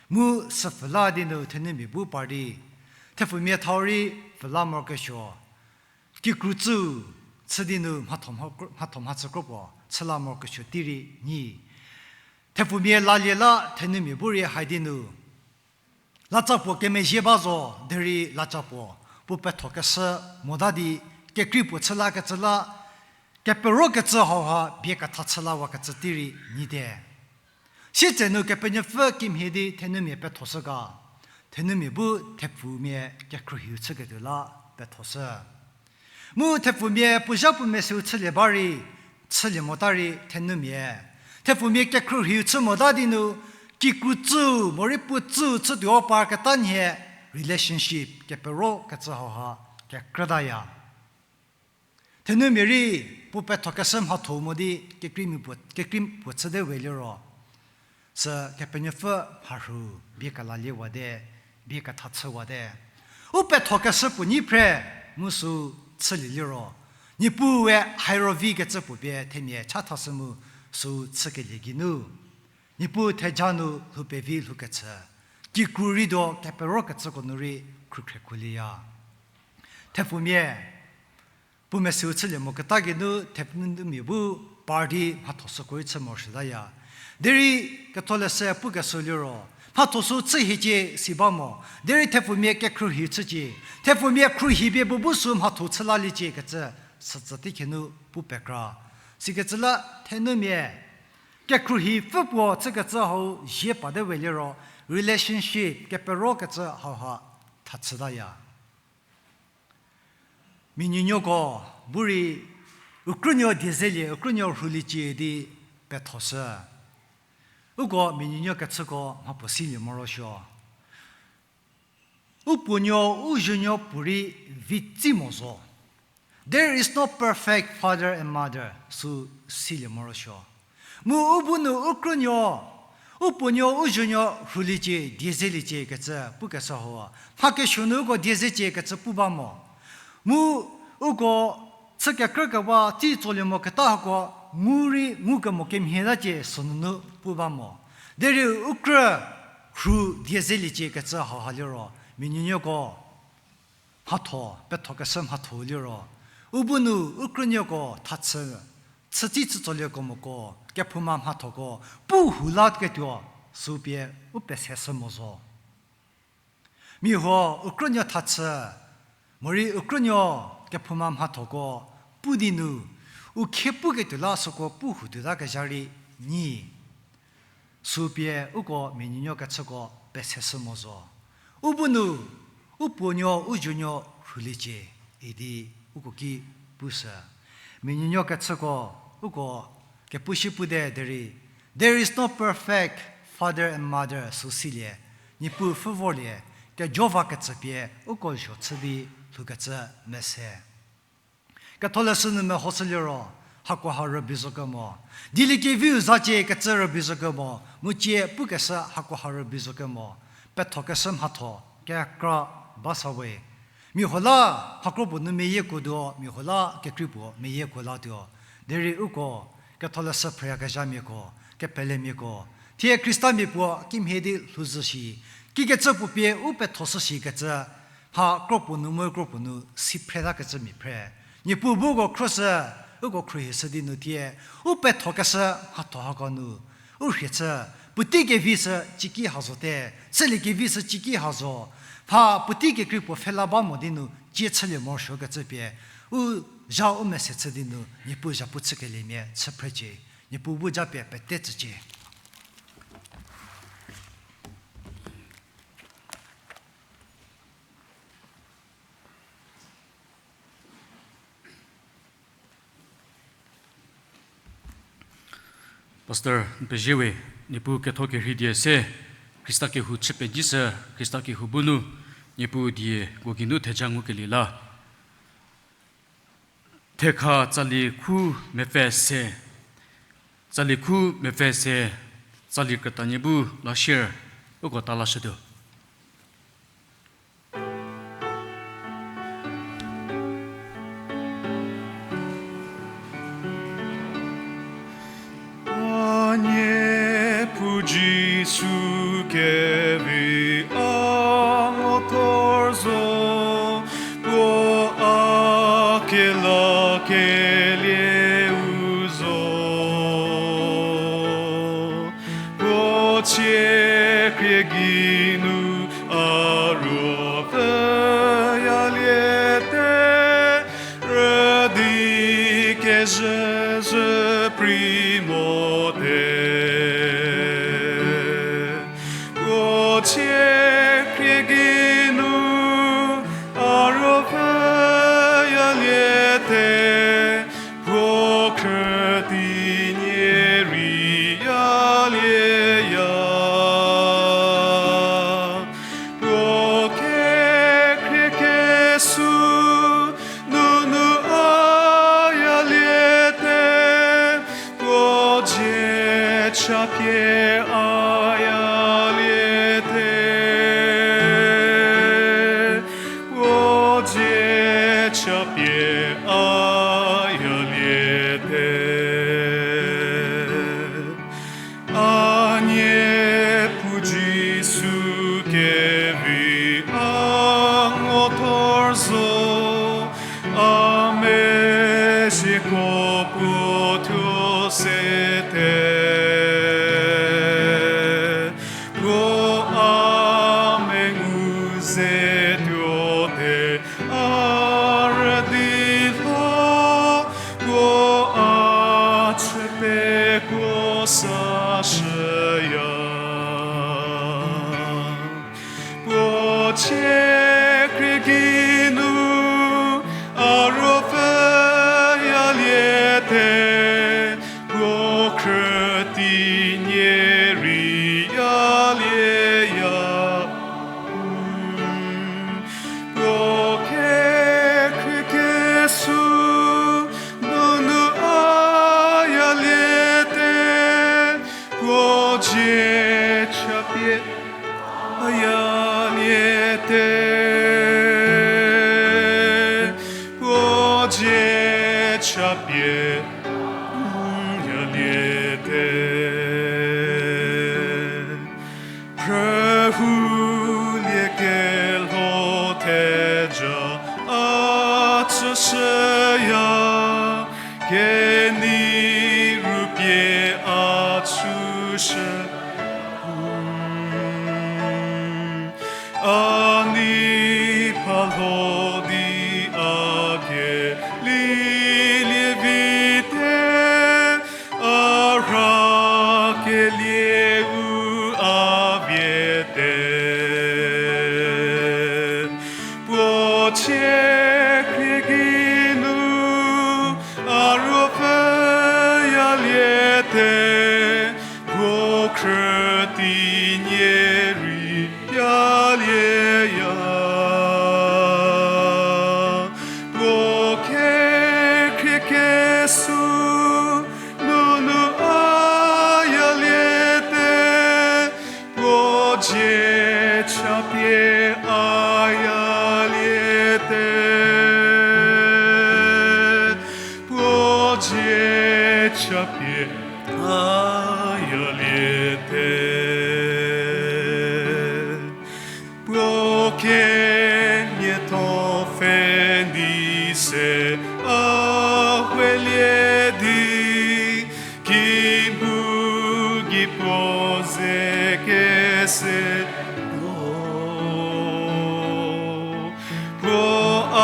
Mu süpfü la di nu thenumia bu par di, thepfumia thau rei pfü la morokesuo, kikrutsü chü di nu mhatho mha-, mhatho mhachü kro puo chü la morokesuo tei rei nyi. Thepfumia lalie la thenumia bu rei hai di nu latsa puo kemezhie ba zo, derei latsa puo, puo pethokeshü mota di, kekrei puo chü lakecü la, keperokecü hauha bie ketha chü lawakecü tei rei nyite. Sitse nu Kepenuopfü kimhie di thenumia pethoshü ga, thenumia bu thepfumia kekhruohiu chüketuo la pethoshü. Mu thepfumia puo zha puo meseu chülie ba rei, chülie mota rei thenumia, thepfumia kekhruohiu chü mota di nu, kikrutsü morei puotsü chütuo parketa nhie relationship keperokecü hauha kekrütaya. Thenumia rei puo pethokeshü mhatho mo di kekreimia puo, kekrei puo chüte we liro, sü Kepenuopfü mharhü bie kelaliewate, bie ketha chüwate. U pethokeshü puo nyi phre mu sü chülie liro, Niepuue hairo vikecü puo pie themia chathashü mu sü chükelie geinu, Niepuu theja nu lhou pevi lhoukechü, kikru rei do keperokecüko nu rei khrükhriekholieya. Thepfumia puo meseu chülie moketa geinu thepfumia bu par di mhatho süko rei chü morosuotaya. Derei ketholeshü pukeshü liro, mhatho sü chü hiecie si ba mo, derei thepfumia kekhruohi chücie, thepfumia khruohi pie puo bu sü mhatho chü laliecie kecü, sütsü teikhenu pu pekra. Sikecü la thenumia kekhruohi pfü puo chükecü hau zie pate we liro, relationship keperokecü hauha tha chütaya. Mia nuonuoko bu rei u krünuo die zelie, u krünuo rhuliecie di pethoshü. Uko mia nuonuo kechüko mhapuo silie morosuo. u puonuo u zuonuo puorei vitsi mo zo. There is no perfect father and mother, sü silie morosuo. Mu u bu nu u krünuo, u puonuo u zuonuo rhuliecie, die zeliecie kecü pukeshü ho, mha kesuo nu uko die zecie kecü pu ba mo. Mu uko chü kekrü kewa tei tsolie mo keta hako ngu rei ngukemo kemhie tacie sünunu pu ba mo. Derei u krü rhu die zeliecie kecü hauha liro, mia nuonuoko mhatho, pethokeshü mhatho liro, u bu nu u krünuoko thachü, chütei chütsolieko moko, kephouma mhathoko pu hu la ketuo, sü pie u peseshü mo zo. Mia huo u krünuo thachü, morei u krünuo kephouma mhathoko pu di nu, u khie puketuo la süko pu hu tuota kezha rei nyi. Sü pie uko mia nuonuo kechüko peseshü mo zo. U bu nu, u puonuo u zuonuo rhuliecie, idi uko ki pushü. Mia nuonuo kechüko, uko kepushü pu de derei, There is no perfect father and mother, sü silie, Niepuu pfhü vorlie, kejo va kecü pie uko zho chü di lhoukecü mese. Ketholeshü nu mehoshü liro, hakoha rübei zo kemo. Dieliekeviu zacie kecü rübei zo kemo, mu cie pukeshü hakoha rübei zo kemo, pethokeshü mhatho kekra ba sa we. Mia huo la, mhakro puo nu meyiekuo tuo, mia huo la kekrei puo meyiekuo latuo. Derei uko, ketholeshü phrüyakezhamiako, kepelemiako, thie Khristamia puo kimhie di lhouzhü shi, kikecü puo pie u pethoshü shi kecü, mha kro puo nu mu kro puo nu si phretakecü mia phre. Niepuu bu uko khruohishü, uko khruohishü di nu thie, u pethokeshü mhatho hako nu, u rhie chü, puotei kevi sü ciki ha zote, chülie kevi sü ciki ha zo, mha puotei kekrei puo pfhela ba mo di nu cie chülie morosuokecü pie, u zha u mese chü di nu Niepuu zhapu chükeliemia chü phrecie, Niepuu bu japie pete tsücie. Pastor, n pezie we, Niepuu ketho kerhei die se, Khrista kehou chü pejishü, Khrista kehou bu nu, Niepuu die ko geinu theja ngukelie la. Thekha tsali khu mepfü se, tsali khu mepfü se, tsali krütanie bu la share, uko ta lashütuo. A Niepuu Jisu kevi a ngothor zo, puo a kelakelie u zo. Puo cie khrie geinu a ruopfü yaliete, rüdi kezhüzhü prei mote. Puo cie khrie geinu a ruopfü yaliete, puo khrüti nie rei yalieya. Puo kekhrie kesuo nunu a yaliete, puo dzie cha pie a yaliete. Puo dzie cha pie a yaliete. A Niepuu Jisu kevi a ngothor zo, a mezieko puo thuo sete. Puo a mengu ze tuote, a rüdi lho, puo a chü pekuo sa shüya. Puo cie khrie geinu a ruopfü yaliete, puo khrüti nie rei yalieya. Yaliete, phrühulie kelho theja a chüshüya, kenei rupie a chüshü. A nei phalho di a kelilie vite, a rhakelie u a viete. Puo cie khrie geinu a ruopfü yaliete, puo khrü teinie rei yalieya. Puo kekhrie kesuo nunu a yaliete, puo dzie chapie a yaliete, puo dzie chapie a yaliete. Puo kemiatho pfhe di se a huelie di, kibu gei puo ze kese puo a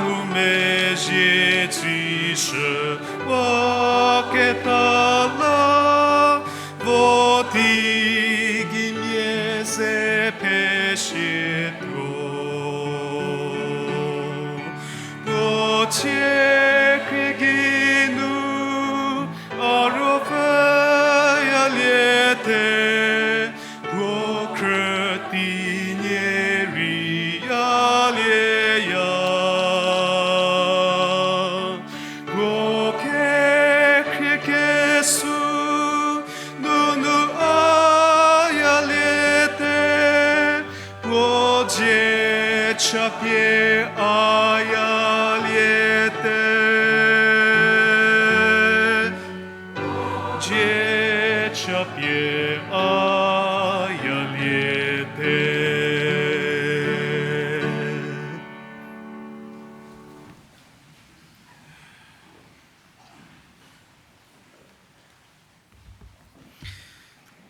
ngumezhie tsishü waketa la, vo teigei mia ze pheshietuo. Puo cie khrie geinu a ruopfü yaliete, puo khrü teinie rei yalieya. Puo kekhrie kesuo nunu a yaliete, puo dzie chapie a yaliete, dzie chapie a yaliete.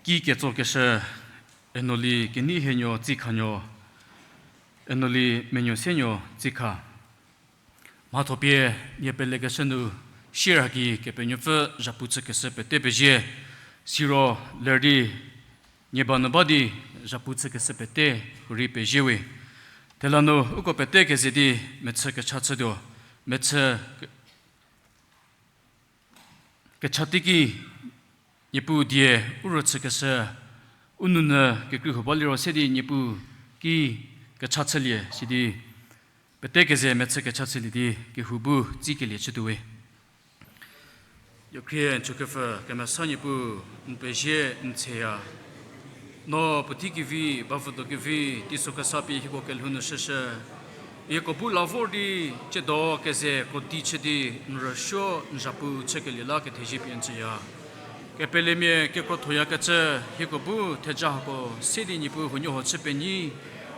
Ki ketsokeshü, Enoli Keneihenuo Tsikhanuo, Enoli Menuosenuo Tsikha. Mhathopie nie pelekeshü nu, sierhaki Kepenuopfü zhapu chükeshü pete pezie, siro ler di nie ba nu ba di zhapu chükeshü pete hurei pezie we. Thela nu uko pete keze di mechü kecha chütuo, mechü ke- kecha teiki Niepuu die u rüchükeshü, u nounyü kekreihuo ba liro se di Niepuu ki kecha chülie sidi, pete keze mechü kecha chülie di kehou bu tsikelie chütuo we. Jokhrie n chükepfü kemesa Niepuu, n pezie n tsheya. No puotei kevi, bavüdo kevi, teiso kesa pie hieko kelhou nu shüshü. Hieko bu la vor di, tsiedo keze krodi chü di, n rüsuo n zhapu chükelie la kethezie pie n tsüya. Kepelemia kekrothoyakecü, hieko bu theja hako se di Niepuu huoniehuo chü penyi,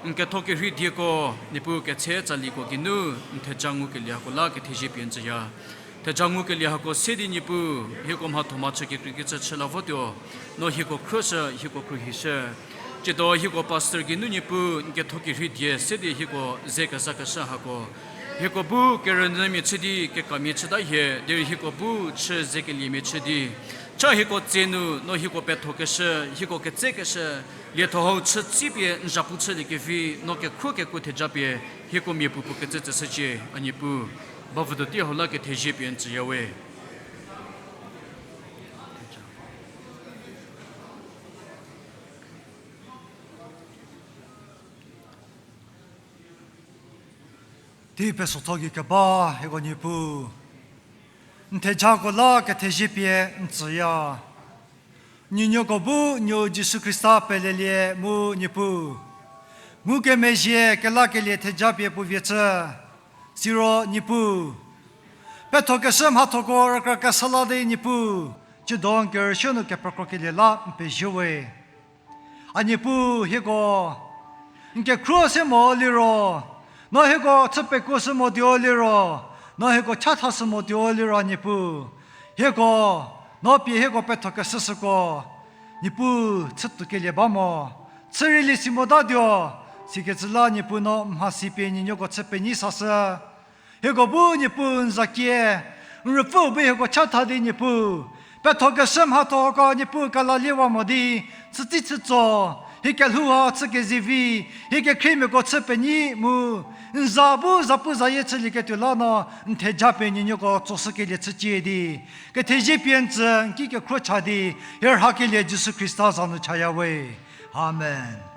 n ketho kerhei dieko, Niepuu ketse tsaliko geinu, n theja ngukelie hako la kethezie pie n tsüya. Theja ngukelie hako se di Niepuu, hieko mhatho mhachü kekreikecü chü la votuo, no hieko khrüshü, hieko khruohishü. Tsiedo hieko pastor geinu Niepuu, n ketho kerhei die se di hieko ze kezakeshü hako, hieko bu kerünyümia chü di, kekamia chüta hie, derei hieko bu chü zekeliemia chü di, cha hieko tse nu, no hieko pethokeshü, hieko ketsekeshü, lietho hau chü tsipie n zhapu chüliekevi, no kekhruo kekuo theja pie, hieko mia puopuo kecü tsüshücie, a Niepuu, bavüdo tei hau la kethezie pie n tsüya we. Tei pesotho gei keba hieko Niepuu, n thejako la kethezie pie n tsüya. Nuonuoko bu nuo Jisu Khrista pelelie mu Niepuu, ngukemezhie kelakelie theja pie puo vie chü, siro Niepuu, Pethokeshü mhathoko rükra kesa la di Niepuu, chüdo n kerüshü nu kepekrokelie la n pezie we. A Niepuu hieko, n kekhruo se mo liro, no hieko chü pekuoshü mo tuo liro, no hieko chathashü mo tuo liro Niepuu, hieko, no pie hieko pethokeshüko, Niepuu chütuokelie ba mo, chü rei lie si motatuo, sikecü la Niepuu no mhasi pie nuonuoko chü penyi sashü. Hieko bu Niepuu n zakie, n ruopfüu bu hieko chatha di Niepuu, pethokeshü mhathoko Niepuu kelaliewa mo di, chütsi chütso, hie kelhou ha chükezivi, hie kekhriemiako chü penyi mu, n za bu zapuzayie chülieketuo la no, n theja pie nuonuoko tsoshükelie chücie di, kethezie pie n tsü n ki kekhruo cha di, hie rhakelie Jisu Khrista za nu chaya we. Amen.